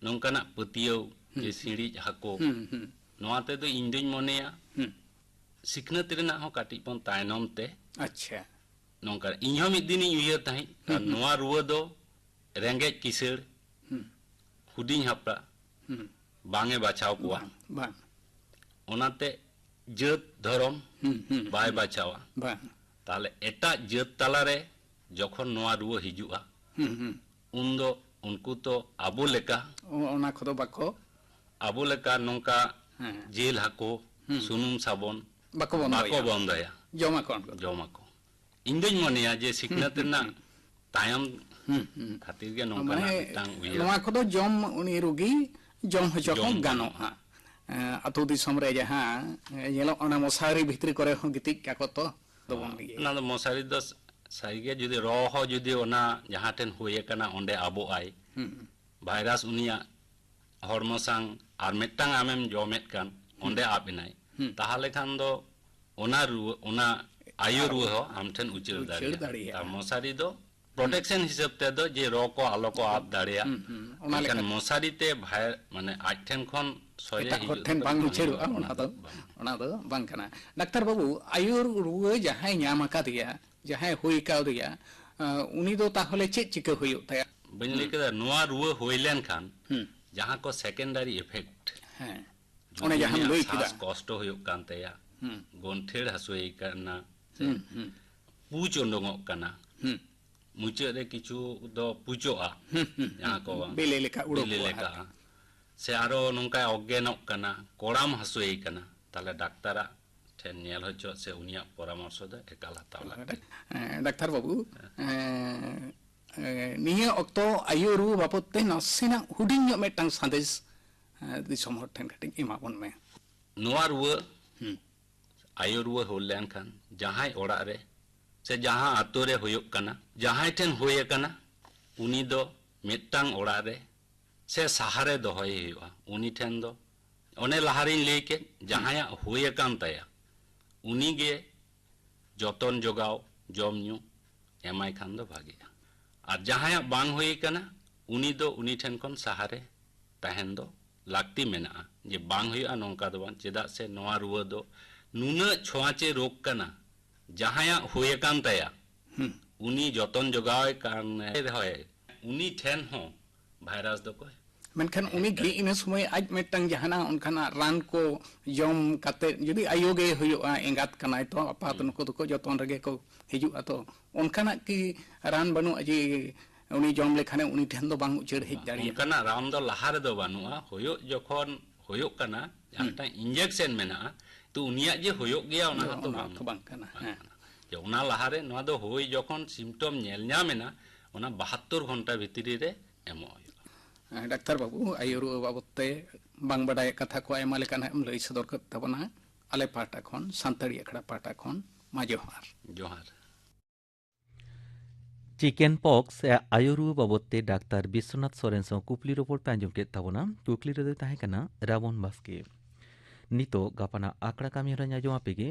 ᱱᱚᱝᱠᱟᱱᱟᱜ ᱯᱟᱹᱛᱭᱟᱹᱣ ᱦᱩᱸ᱾ ᱡᱮ ᱥᱤᱬᱤᱡ ᱦᱟᱹᱠᱩ, ᱦᱩᱸ, ᱦᱩᱸ᱾ ᱱᱚᱣᱟ ᱛᱮᱫᱚ ᱤᱧ ᱫᱩᱧ ᱢᱚᱱᱮᱭᱟ ᱦᱩᱸ᱾ ᱥᱤᱠᱷᱱᱟᱹᱛ ᱨᱮᱱᱟᱜ ᱦᱚᱸ ᱠᱟᱹᱴᱤᱡ ᱵᱚᱱ ᱛᱟᱭᱱᱚᱢ ᱛᱮ᱾ ᱟᱪᱪᱷᱟ᱾ ᱱᱚᱝᱠᱟ ᱤᱧ ᱦᱚᱸ ᱢᱤᱫ ᱫᱤᱱᱤᱧ ᱩᱭᱦᱟᱹᱨ ᱛᱟᱦᱮᱸᱫ, ᱟᱨ ᱦᱩᱸ, ᱦᱩᱸ᱾ ᱱᱚᱣᱟ ᱨᱩᱣᱟᱹ ᱫᱚ ᱨᱮᱸᱜᱮᱡ ᱠᱤᱥᱟᱹᱲ, ᱦᱩᱸ᱾ ᱦᱩᱰᱤᱧ ᱦᱟᱯᱲᱟᱜ, ᱦᱩᱸ᱾ ᱵᱟᱝ ᱮ ᱵᱟᱪᱷᱟᱣ ᱠᱚᱣᱟ᱾ ᱵᱟᱝ, ᱵᱟᱝ᱾ ᱚᱱᱟᱛᱮ ᱡᱟᱹᱛ ᱫᱷᱚᱨᱚᱢ ᱦᱩᱸ, ᱦᱩᱸ, ᱵᱟᱭ ᱦᱩᱸ᱾ ᱵᱟᱪᱷᱟᱣᱟ᱾ ᱵᱟᱝ᱾ ᱛᱟᱦᱞᱮ ᱮᱴᱟᱜ ᱡᱟᱹᱛ ᱛᱟᱞᱟᱨᱮ ᱡᱚᱠᱷᱚᱱ ᱱᱚᱣᱟ ᱨᱩᱣᱟᱹ ᱦᱤᱡᱩᱜᱼᱟ, ᱦᱩᱸ, ᱦᱩᱸ᱾ ᱩᱱᱫᱚ ᱩᱱᱠᱩ ᱛᱚ ᱟᱵᱚ ᱞᱮᱠᱟ, ᱚ-, ᱚᱱᱟ ᱠᱚᱫᱚ ᱵᱟᱠᱚ ᱟᱵᱚ ᱞᱮᱠᱟ ᱱᱚᱝᱠᱟ ᱦᱮᱸ᱾ ᱡᱤᱞ ᱦᱟᱹᱠᱩ, ᱦᱩᱸ᱾ ᱥᱩᱱᱩᱢ ᱥᱟᱵᱚᱱ ᱵᱟᱠᱚ ᱵᱚᱱᱫᱚᱭᱟ᱾ ᱵᱟᱠᱚ ᱵᱚᱱᱫᱚᱭᱟ᱾ ᱡᱚᱢᱟᱠᱚ ᱩᱱᱠᱩ ᱫᱚ᱾ ᱡᱚᱢᱟᱠᱚ᱾ ᱤᱧ ᱫᱩᱧ ᱢᱚᱱᱮᱭᱟ ᱡᱮ ᱥᱤᱠᱷᱱᱟᱹᱛ ᱦᱩᱸ, ᱦᱩᱸ, ᱨᱮᱱᱟᱜ ᱦᱩᱸ᱾ ᱛᱟᱭᱚᱢ ᱦᱩᱸ, ᱦᱩᱸ᱾ ᱠᱷᱟᱹᱛᱤᱨ ᱜᱮ ᱱᱚᱝᱠᱟᱱᱟᱜ ᱢᱟᱱᱮ, ᱢᱤᱫᱴᱟᱝ ᱩᱭᱦᱟᱹᱨ᱾ ᱱᱚᱣᱟ ᱠᱚᱫᱚ ᱡᱚᱢ, ᱩᱱᱤ ᱨᱩᱜᱤ ᱡᱚᱢ ᱦᱚᱪᱚ ᱠᱚ ᱡᱚᱢ ᱜᱟᱱᱚᱜᱼᱟ᱾ ᱜᱟᱱᱚᱜᱼᱟ᱾ ᱮᱸ, ᱟᱹᱛᱩ ᱫᱤᱥᱚᱢ ᱨᱮ ᱡᱟᱦᱟᱸ, ᱮᱸ, ᱧᱮᱞᱚᱜ, ᱚᱱᱟ ᱢᱚᱥᱟᱨᱤ ᱵᱷᱤᱛᱨᱤ ᱠᱚᱨᱮ ᱦᱚᱸ ᱜᱤᱛᱤᱡ ᱠᱟᱠᱚ ᱛᱚ, ᱫᱚᱵᱚᱱ ᱦᱚᱸ, ᱤᱭᱟᱹᱭᱟ᱾ ᱚᱱᱟ ᱫᱚ ᱢᱚᱥᱟᱨᱤ ᱫᱚ ᱥᱟᱹᱨᱤᱜᱮ ᱡᱩᱫᱤ ᱨᱚ ᱦᱚᱸ ᱡᱩᱫᱤ ᱚᱱᱟ ᱡᱟᱦᱟᱸ ᱴᱷᱮᱱ ᱦᱩᱭ ᱟᱠᱟᱱᱟ ᱚᱸᱰᱮ ᱟᱵᱚᱜᱼᱟᱭ, ᱦᱩᱸ᱾ ᱵᱷᱟᱭᱨᱟᱥ ᱩᱱᱤᱭᱟᱜ ᱦᱚᱲᱢᱚ ᱥᱟᱶ ᱟᱨ ᱢᱤᱫᱴᱟᱝ ᱟᱢᱮᱢ ᱡᱚᱢᱮᱫ ᱠᱟᱱ, ᱚᱸᱰᱮ ᱦᱩᱸ᱾ ᱟᱵ ᱮᱱᱟᱭ᱾ ᱦᱩᱸ᱾ ᱛᱟᱦᱚᱞᱮ ᱠᱷᱟᱱ ᱫᱚ ᱚᱱᱟ ᱨᱩᱣᱟᱹ, ᱚᱱᱟ ᱟᱭᱩ ᱟᱨ ᱨᱩᱣᱟᱹ ᱦᱚᱸ ᱟᱢ ᱴᱷᱮᱱ ᱩᱪᱟᱹᱲ ᱩᱪᱟᱹᱲ ᱫᱟᱲᱮᱭᱟᱜᱼᱟ᱾ ᱫᱟᱲᱮᱭᱟᱜᱼᱟ᱾ ᱛᱟᱨ ᱢᱚᱥᱟᱨᱤ ᱫᱚ ᱯᱨᱚᱴᱮᱠᱥᱚᱱ ᱦᱤᱥᱟᱹᱵ ᱛᱮᱫᱚ ᱡᱮ ᱨᱚ ᱠᱚ ᱟᱞᱚ ᱠᱚ ᱟᱵ ᱫᱟᱲᱮᱭᱟᱜ᱾ ᱦᱩᱸ, ᱦᱩᱸ᱾ ᱚᱱᱟ ᱢᱮᱱᱠᱷᱟᱱ ᱞᱮᱠᱟᱛᱮ᱾ ᱢᱚᱥᱟᱨᱤ ᱛᱮ ᱵᱷᱟᱭ-, ᱢᱟᱱᱮ ᱟᱡ ᱴᱷᱮᱱ ᱠᱷᱚᱱ ᱥᱚᱡᱷᱮ ᱮᱴᱟᱜ ᱦᱚᱲ ᱦᱤᱡᱩᱜ ᱴᱷᱮᱱ ᱫᱚ ᱵᱟᱝ ᱵᱟᱝ ᱩᱪᱟᱹᱲᱚᱜᱼᱟ, ᱦᱩᱭᱩᱜᱼᱟ, ᱚᱱᱟ ᱫᱚ, ᱵᱟᱝ᱾ ᱚᱱᱟ ᱫᱚ ᱵᱟᱝ ᱠᱟᱱᱟ᱾ ᱰᱟᱠᱛᱟᱨ ᱵᱟᱹᱵᱩ, ᱟᱭᱩ ᱨᱩᱣᱟᱹ ᱡᱟᱦᱟᱸᱭ ᱧᱟᱢ ᱟᱠᱟᱫᱮᱭᱟ, ᱡᱟᱦᱟᱸᱭ ᱦᱩᱭ ᱠᱟᱣᱫᱮᱭᱟ, ᱟᱸ, ᱩᱱᱤ ᱫᱚ ᱛᱟᱦᱚᱞᱮ ᱪᱮᱫ ᱪᱤᱠᱟᱹ ᱦᱩᱭᱩᱜ ᱛᱟᱭᱟ? ᱵᱟᱹᱧ ᱞᱟᱹᱭ ᱦᱩᱸ᱾ ᱠᱮᱫᱟ, ᱱᱚᱣᱟ ᱨᱩᱣᱟᱹ ᱦᱩᱭ ᱞᱮᱱᱠᱷᱟᱱ ᱦᱩᱸ᱾ ᱡᱟᱦᱟᱸ ᱠᱚ secondary effect, ᱦᱮᱸ᱾ ᱡᱩᱫᱤ ᱚᱱᱮ ᱡᱟᱦᱟᱸᱢ ᱩᱱᱤᱭᱟᱜ ᱞᱟᱹᱭ ᱠᱮᱫᱟ᱾ ᱥᱟᱥ ᱠᱚᱥᱴᱚ ᱦᱩᱭᱩᱜ ᱠᱟᱱ ᱛᱟᱭᱟ, ᱦᱩᱸ᱾ ᱜᱚᱱᱴᱷᱮᱲ ᱦᱟᱹᱥᱩᱭᱮ ᱠᱟᱱᱟ, ᱥᱮ ᱦᱩᱸ, ᱦᱩᱸ᱾ ᱯᱩᱡ ᱩᱰᱩᱝᱚᱜ ᱠᱟᱱᱟ, ᱦᱩᱸ᱾ ᱢᱩᱪᱟᱹᱫ ᱨᱮ ᱠᱤᱪᱷᱩ ᱫᱚ ᱯᱩᱪᱚᱜᱼᱟ, ᱦᱩᱸ, ᱦᱩᱸ, ᱡᱟᱦᱟᱸ ᱦᱩᱸ, ᱠᱚ ᱦᱩᱸ᱾ ᱵᱟᱝ ᱵᱤᱞᱤ ᱞᱮᱠᱟ ᱩᱰᱩᱠᱚᱜᱼᱟ ᱵᱤᱞᱤ ᱞᱮᱠᱟ, ᱟᱨᱠᱤ᱾ ᱥᱮ ᱟᱨᱚ ᱱᱚᱝᱠᱟᱭ ᱚᱜᱽᱜᱮᱱᱚᱜ ᱠᱟᱱᱟ, ᱠᱚᱲᱟᱢ ᱦᱟᱹᱥᱩᱭᱮ ᱠᱟᱱᱟ, ᱛᱟᱦᱞᱮ ᱰᱟᱠᱛᱟᱨᱟᱜ ᱴᱷᱮᱱ ᱧᱮᱞ ᱦᱚᱪᱚ ᱥᱮ ᱩᱱᱤᱭᱟᱜ ᱯᱚᱨᱟᱢᱚᱨᱥᱚ ᱫᱚ ᱮᱠᱟᱞ ᱦᱟᱛᱟᱣ ᱞᱟᱹᱠᱛᱤ᱾ ᱮᱸ, ᱰᱟᱠᱛᱟᱨ ᱵᱟᱹᱵᱩ, ᱮᱸ, ᱮᱸ, ᱱᱤᱭᱟᱹ ᱚᱠᱛᱚ ᱟᱭᱩ ᱨᱩᱣᱟᱹ ᱵᱟᱵᱚᱫ ᱛᱮ ᱱᱟᱥᱮᱱᱟᱜ ᱦᱩᱰᱤᱧ ᱧᱚᱜ ᱢᱤᱫᱴᱟᱝ ᱥᱟᱸᱫᱮᱥ, ᱮᱸ, ᱫᱤᱥᱚᱢ ᱦᱚᱲ ᱴᱷᱮᱱ ᱠᱟᱹᱴᱤᱡ ᱮᱢᱟ ᱵᱚᱱ ᱢᱮ᱾ ᱱᱚᱣᱟ ᱨᱩᱣᱟᱹ, ᱦᱩᱸ᱾ ᱟᱭᱩ ᱨᱩᱣᱟᱹ ᱦᱩᱭ ᱞᱮᱱᱠᱷᱟᱱ ᱡᱟᱦᱟᱸᱭ ᱚᱲᱟᱜ ᱨᱮ ᱥᱮ ᱡᱟᱦᱟᱸ ᱟᱛᱳ ᱨᱮ ᱦᱩᱭᱩᱜ ᱠᱟᱱᱟ, ᱡᱟᱦᱟᱸᱭ ᱴᱷᱮᱱ ᱦᱩᱭ ᱟᱠᱟᱱᱟ, ᱩᱱᱤ ᱫᱚ ᱢᱤᱫᱴᱟᱝ ᱚᱲᱟᱜ ᱨᱮ ᱥᱮ ᱥᱟᱦᱟᱨᱮ ᱫᱚᱦᱚᱭᱮ ᱦᱩᱭᱩᱜᱼᱟ᱾ ᱩᱱᱤ ᱴᱷᱮᱱ ᱫᱚ ᱚᱱᱮ ᱞᱟᱦᱟᱨᱤᱧ ᱞᱟᱹᱭ ᱠᱮᱫ, ᱡᱟᱦᱟᱸᱭᱟᱜ ᱦᱩᱭ ᱟᱠᱟᱱ ᱛᱟᱭᱟ, ᱩᱱᱤᱜᱮ ᱡᱚᱛᱚᱱ ᱡᱚᱜᱟᱣ, ᱡᱚᱢ ᱧᱩ ᱮᱢᱟᱭ ᱠᱷᱟᱱ ᱫᱚ ᱵᱷᱟᱜᱮᱜᱼᱟ᱾ ᱟᱨ ᱡᱟᱦᱟᱸᱭᱟᱜ ᱵᱟᱝ ᱦᱩᱭ ᱟᱠᱟᱱᱟ, ᱩᱱᱤ ᱫᱚ ᱩᱱᱤ ᱴᱷᱮᱱ ᱠᱷᱚᱱ ᱥᱟᱦᱟᱨᱮ ᱛᱟᱦᱮᱱ ᱫᱚ ᱞᱟᱹᱠᱛᱤ ᱢᱮᱱᱟᱜᱼᱟ᱾ ᱡᱮ ᱵᱟᱝ ᱦᱩᱭᱩᱜᱼᱟ, ᱱᱚᱝᱠᱟ ᱫᱚ ᱵᱟᱝ, ᱪᱮᱫᱟᱜ ᱥᱮ ᱱᱚᱣᱟ ᱨᱩᱣᱟᱹ ᱫᱚ ᱱᱩᱱᱟᱹᱜ ᱪᱷᱳᱸᱣᱟᱪᱮ ᱨᱳᱜᱽ ᱠᱟᱱᱟ, ᱡᱟᱦᱟᱸᱭᱟᱜ ᱦᱩᱭ ᱟᱠᱟᱱ ᱛᱟᱭᱟ, ᱦᱩᱸ᱾ ᱩᱱᱤ ᱡᱚᱛᱚᱱ ᱡᱚᱜᱟᱣᱮ ᱠᱟᱱ ᱨᱮᱦᱚᱸᱭ, ᱩᱱᱤ ᱴᱷᱮᱱ ᱦᱚᱸ ᱵᱷᱟᱭᱨᱟᱥ ᱫᱚᱠᱚ ᱢᱮᱱᱠᱷᱟᱱ ᱦᱮᱡ ᱩᱱᱤ ᱜᱮ ᱫᱟᱲᱮᱭᱟᱜᱼᱟ᱾ ᱤᱱᱟᱹ ᱥᱚᱢᱚᱭ ᱟᱡ ᱢᱤᱫᱴᱟᱝ ᱡᱟᱦᱟᱱᱟᱜ ᱚᱱᱠᱟᱱᱟᱜ ᱨᱟᱱ ᱠᱚ ᱡᱚᱢ ᱠᱟᱛᱮ, ᱡᱩᱫᱤ ᱟᱭᱳ ᱜᱮ ᱦᱩᱭᱩᱜᱼᱟ, ᱮᱸᱜᱟᱛ ᱠᱟᱱᱟᱭ ᱛᱚ, ᱟᱯᱟᱛ ᱦᱩᱸ᱾ ᱱᱩᱠᱩ ᱫᱚᱠᱚ ᱡᱚᱛᱚᱱ ᱨᱮᱜᱮ ᱠᱚ ᱦᱤᱡᱩᱜᱼᱟ᱾ ᱛᱚ ᱚᱱᱠᱟᱱᱟᱜ ᱠᱤ ᱨᱟᱱ ᱵᱟᱹᱱᱩᱜᱼᱟ ᱡᱮ ᱩᱱᱤ ᱡᱚᱢ ᱞᱮᱠᱷᱟᱱᱮ ᱩᱱᱤ ᱴᱷᱮᱱ ᱫᱚ ᱵᱟᱝ ᱩᱪᱟᱹᱲ ᱦᱮᱡ ᱵᱟᱝ, ᱫᱟᱲᱮᱭᱟᱜᱼᱟ? ᱚᱱᱠᱟᱱᱟᱜ ᱨᱟᱱ ᱫᱚ ᱞᱟᱦᱟ ᱨᱮᱫᱚ ᱵᱟᱹᱱᱩᱜᱼᱟ᱾ ᱦᱩᱭᱩᱜ ᱡᱚᱠᱷᱚᱱ ᱦᱩᱭᱩᱜ ᱠᱟᱱᱟ, ᱦᱩᱸ᱾ ᱡᱟᱦᱟᱸᱴᱟᱜ ᱤᱧᱡᱮᱠᱥᱮᱱ ᱢᱮᱱᱟᱜᱼᱟ, ᱛᱚ ᱩᱱᱤᱭᱟᱜ ᱡᱮ ᱦᱩᱭᱩᱜ ᱜᱮᱭᱟ, ᱚᱱᱟ ᱦᱚᱸᱛᱚ ᱚᱱᱟ ᱵᱟᱝ ᱛᱚ ᱵᱟᱝ ᱠᱟᱱᱟ᱾ ᱵᱟᱝ ᱦᱮᱸ᱾ ᱠᱟᱱᱟ᱾ ᱡᱮ ᱚᱱᱟ ᱞᱟᱦᱟᱨᱮ ᱱᱚᱣᱟ ᱫᱚ ᱦᱩᱭ ᱡᱚᱠᱷᱚᱱ ᱥᱤᱢᱴᱚᱢ ᱧᱮᱞ ᱧᱟᱢ ᱮᱱᱟ, ᱚᱱᱟ ᱵᱟᱦᱟᱛᱛᱳᱨ ᱜᱷᱚᱱᱴᱟ ᱵᱷᱤᱛᱨᱤ ᱨᱮ ᱮᱢᱚᱜ ᱦᱩᱭᱩᱜᱼᱟ᱾ ᱦᱮᱸ, ᱰᱟᱠᱛᱟᱨ ᱵᱟᱹᱵᱩ, ᱟᱭᱩ ᱨᱩᱣᱟᱹ ᱵᱟᱵᱚᱫ ᱛᱮ ᱵᱟᱝ ᱵᱟᱰᱟᱭᱟᱜ ᱠᱟᱛᱷᱟ ᱠᱚ ᱟᱭᱢᱟ ᱞᱮᱠᱟᱱᱟᱜ ᱮᱢ ᱞᱟᱹᱭ ᱥᱚᱫᱚᱨ ᱠᱮᱫ ᱛᱟᱵᱚᱱᱟ᱾ ᱟᱞᱮ ᱯᱟᱦᱴᱟ ᱠᱷᱚᱱ, ᱥᱟᱱᱛᱟᱲᱤ ᱟᱠᱷᱲᱟ ᱯᱟᱦᱴᱟ ᱠᱷᱚᱱ, ᱢᱟ ᱡᱚᱦᱟᱨ᱾ ᱡᱚᱦᱟᱨ᱾ ᱪᱤᱠᱮᱱ ᱯᱚᱠᱥ ᱥᱮ ᱟᱭᱩ ᱨᱩᱣᱟᱹ ᱵᱟᱵᱚᱫ ᱛᱮ ᱰᱟᱠᱛᱟᱨ ᱵᱤᱥᱥᱚᱱᱟᱛᱷ ᱥᱚᱨᱮᱱ ᱥᱟᱶ ᱠᱩᱠᱞᱤ ᱨᱚᱯᱚᱲ ᱯᱮ ᱟᱸᱡᱚᱢ ᱠᱮᱫ ᱛᱟᱵᱚᱱᱟ᱾ ᱠᱩᱠᱞᱤ ᱨᱮᱫᱚᱭ ᱛᱟᱦᱮᱸ ᱠᱟᱱᱟ ᱨᱟᱵᱚᱱ ᱵᱟᱥᱠᱮ᱾ ᱱᱤᱛᱚᱜ ᱜᱟᱯᱟᱱᱟᱜ ᱟᱠᱷᱲᱟ ᱠᱟᱹᱢᱤ ᱦᱚᱨᱟᱧ ᱟᱸᱡᱚᱢ ᱟᱯᱮ ᱜᱮ᱾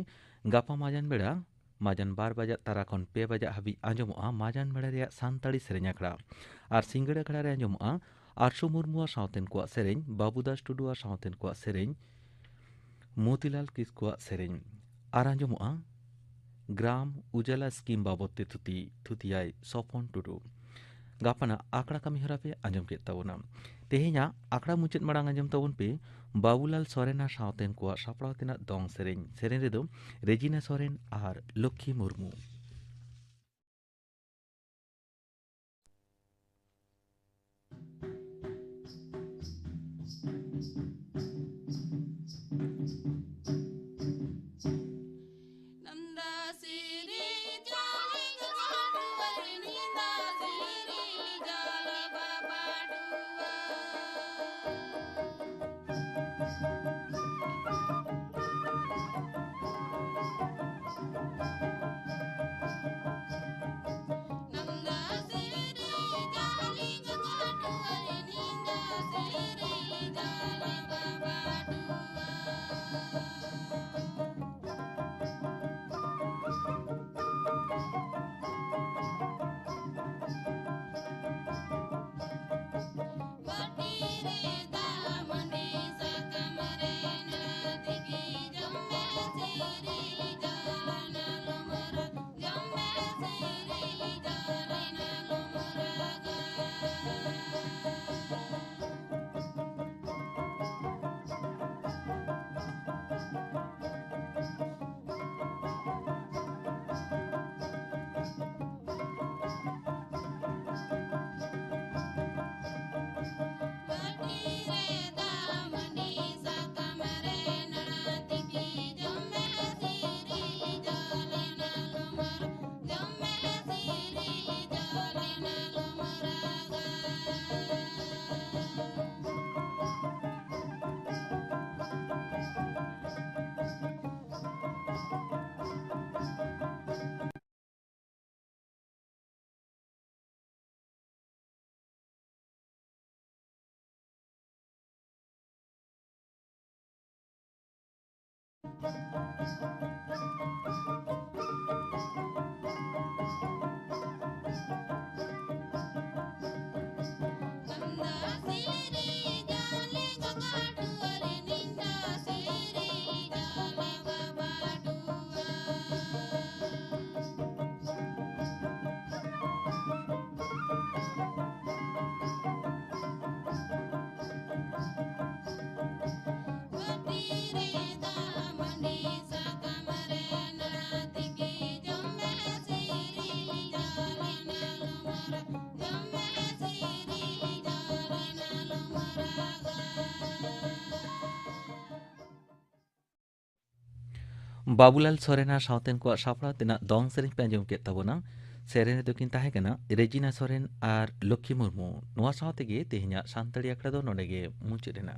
ᱜᱟᱯᱟ ᱢᱟᱡᱟᱱ ᱵᱮᱲᱟ, ᱢᱟᱡᱟᱱ ᱵᱟᱨ ᱵᱟᱡᱟᱜ ᱛᱟᱨᱟ ᱠᱷᱚᱱ ᱯᱮ ᱵᱟᱡᱟᱜ ᱦᱟᱹᱵᱤᱡ ᱟᱸᱡᱚᱢᱚᱜᱼᱟ ᱢᱟᱡᱟᱱ ᱵᱮᱲᱟ ᱨᱮᱭᱟᱜ ᱥᱟᱱᱛᱟᱲᱤ ᱥᱮᱨᱮᱧ ᱟᱠᱷᱲᱟ᱾ ᱟᱨ ᱥᱤᱸᱜᱟᱹᱲ ᱟᱠᱷᱲᱟ ᱨᱮ ᱟᱸᱡᱚᱢᱚᱜᱼᱟ ᱟᱨᱥᱩ ᱢᱩᱨᱢᱩᱣᱟᱜ ᱥᱟᱶᱛᱮᱱ ᱠᱚᱣᱟᱜ ᱥᱮᱨᱮᱧ, ᱵᱟᱹᱵᱩᱫᱟᱥ ᱴᱩᱰᱩᱣᱟᱜ ᱥᱟᱶᱛᱮᱱ ᱠᱚᱣᱟᱜ ᱥᱮᱨᱮᱧ, ᱢᱚᱛᱤᱞᱟᱞ ᱠᱤᱥᱠᱩᱣᱟᱜ ᱥᱮᱨᱮᱧ᱾ ᱟᱨ ᱟᱸᱡᱚᱢᱚᱜᱼᱟ ᱜᱨᱟᱢ ᱩᱡᱟᱞᱟ ᱥᱠᱤᱢ ᱵᱟᱵᱚᱫ ᱛᱮ ᱛᱷᱩᱛᱤ, ᱛᱷᱩᱛᱤᱭᱟᱭ ᱥᱚᱯᱚᱱ ᱴᱩᱰᱩ᱾ ᱜᱟᱯᱟᱱᱟᱜ ᱟᱠᱷᱲᱟ ᱠᱟᱹᱢᱤ ᱦᱚᱨᱟ ᱯᱮ ᱟᱸᱡᱚᱢ ᱠᱮᱫ ᱛᱟᱵᱚᱱᱟ᱾ ᱛᱮᱦᱮᱧᱟᱜ ᱟᱠᱷᱲᱟ ᱢᱩᱪᱟᱹᱫ ᱢᱟᱲᱟᱝ ᱟᱸᱡᱚᱢ ᱛᱟᱵᱚᱱ ᱯᱮ ᱵᱟᱵᱩᱞᱟᱞ ᱥᱚᱨᱮᱱ ᱟᱨ ᱥᱟᱶᱛᱮᱱ ᱠᱚᱣᱟᱜ ᱥᱟᱯᱲᱟᱣ ᱛᱮᱱᱟᱜ ᱫᱚᱝ ᱥᱮᱨᱮᱧ᱾ ᱥᱮᱨᱮᱧ ᱨᱮᱫᱚ ᱨᱮᱡᱤᱱᱟ ᱥᱚᱨᱮᱱ ᱟᱨ ᱞᱚᱠᱠᱷᱤ ᱢᱩᱨᱢᱩ᱾ ᱵᱟᱵᱩᱞᱟᱞ ᱥᱚᱨᱮᱱ ᱟᱨ ᱥᱟᱶᱛᱮᱱ ᱠᱚᱣᱟᱜ ᱥᱟᱯᱲᱟᱣ ᱛᱮᱱᱟᱜ ᱫᱚᱝ ᱥᱮᱨᱮᱧ ᱯᱮ ᱟᱸᱡᱚᱢ ᱠᱮᱫ ᱛᱟᱵᱚᱱᱟ᱾ ᱥᱮᱨᱮᱧ ᱨᱮᱫᱚ ᱠᱤᱱ ᱛᱟᱦᱮᱸ ᱠᱟᱱᱟ ᱨᱮᱡᱤᱱᱟ ᱥᱚᱨᱮᱱ ᱟᱨ ᱞᱚᱠᱠᱷᱤ ᱢᱩᱨᱢᱩ᱾ ᱱᱚᱣᱟ ᱥᱟᱶ ᱛᱮᱜᱮ ᱛᱮᱦᱮᱧᱟᱜ ᱥᱟᱱᱛᱟᱲᱤ ᱟᱠᱷᱲᱟ ᱫᱚ ᱱᱚᱰᱮ ᱜᱮ ᱢᱩᱪᱟᱹᱫ ᱮᱱᱟ᱾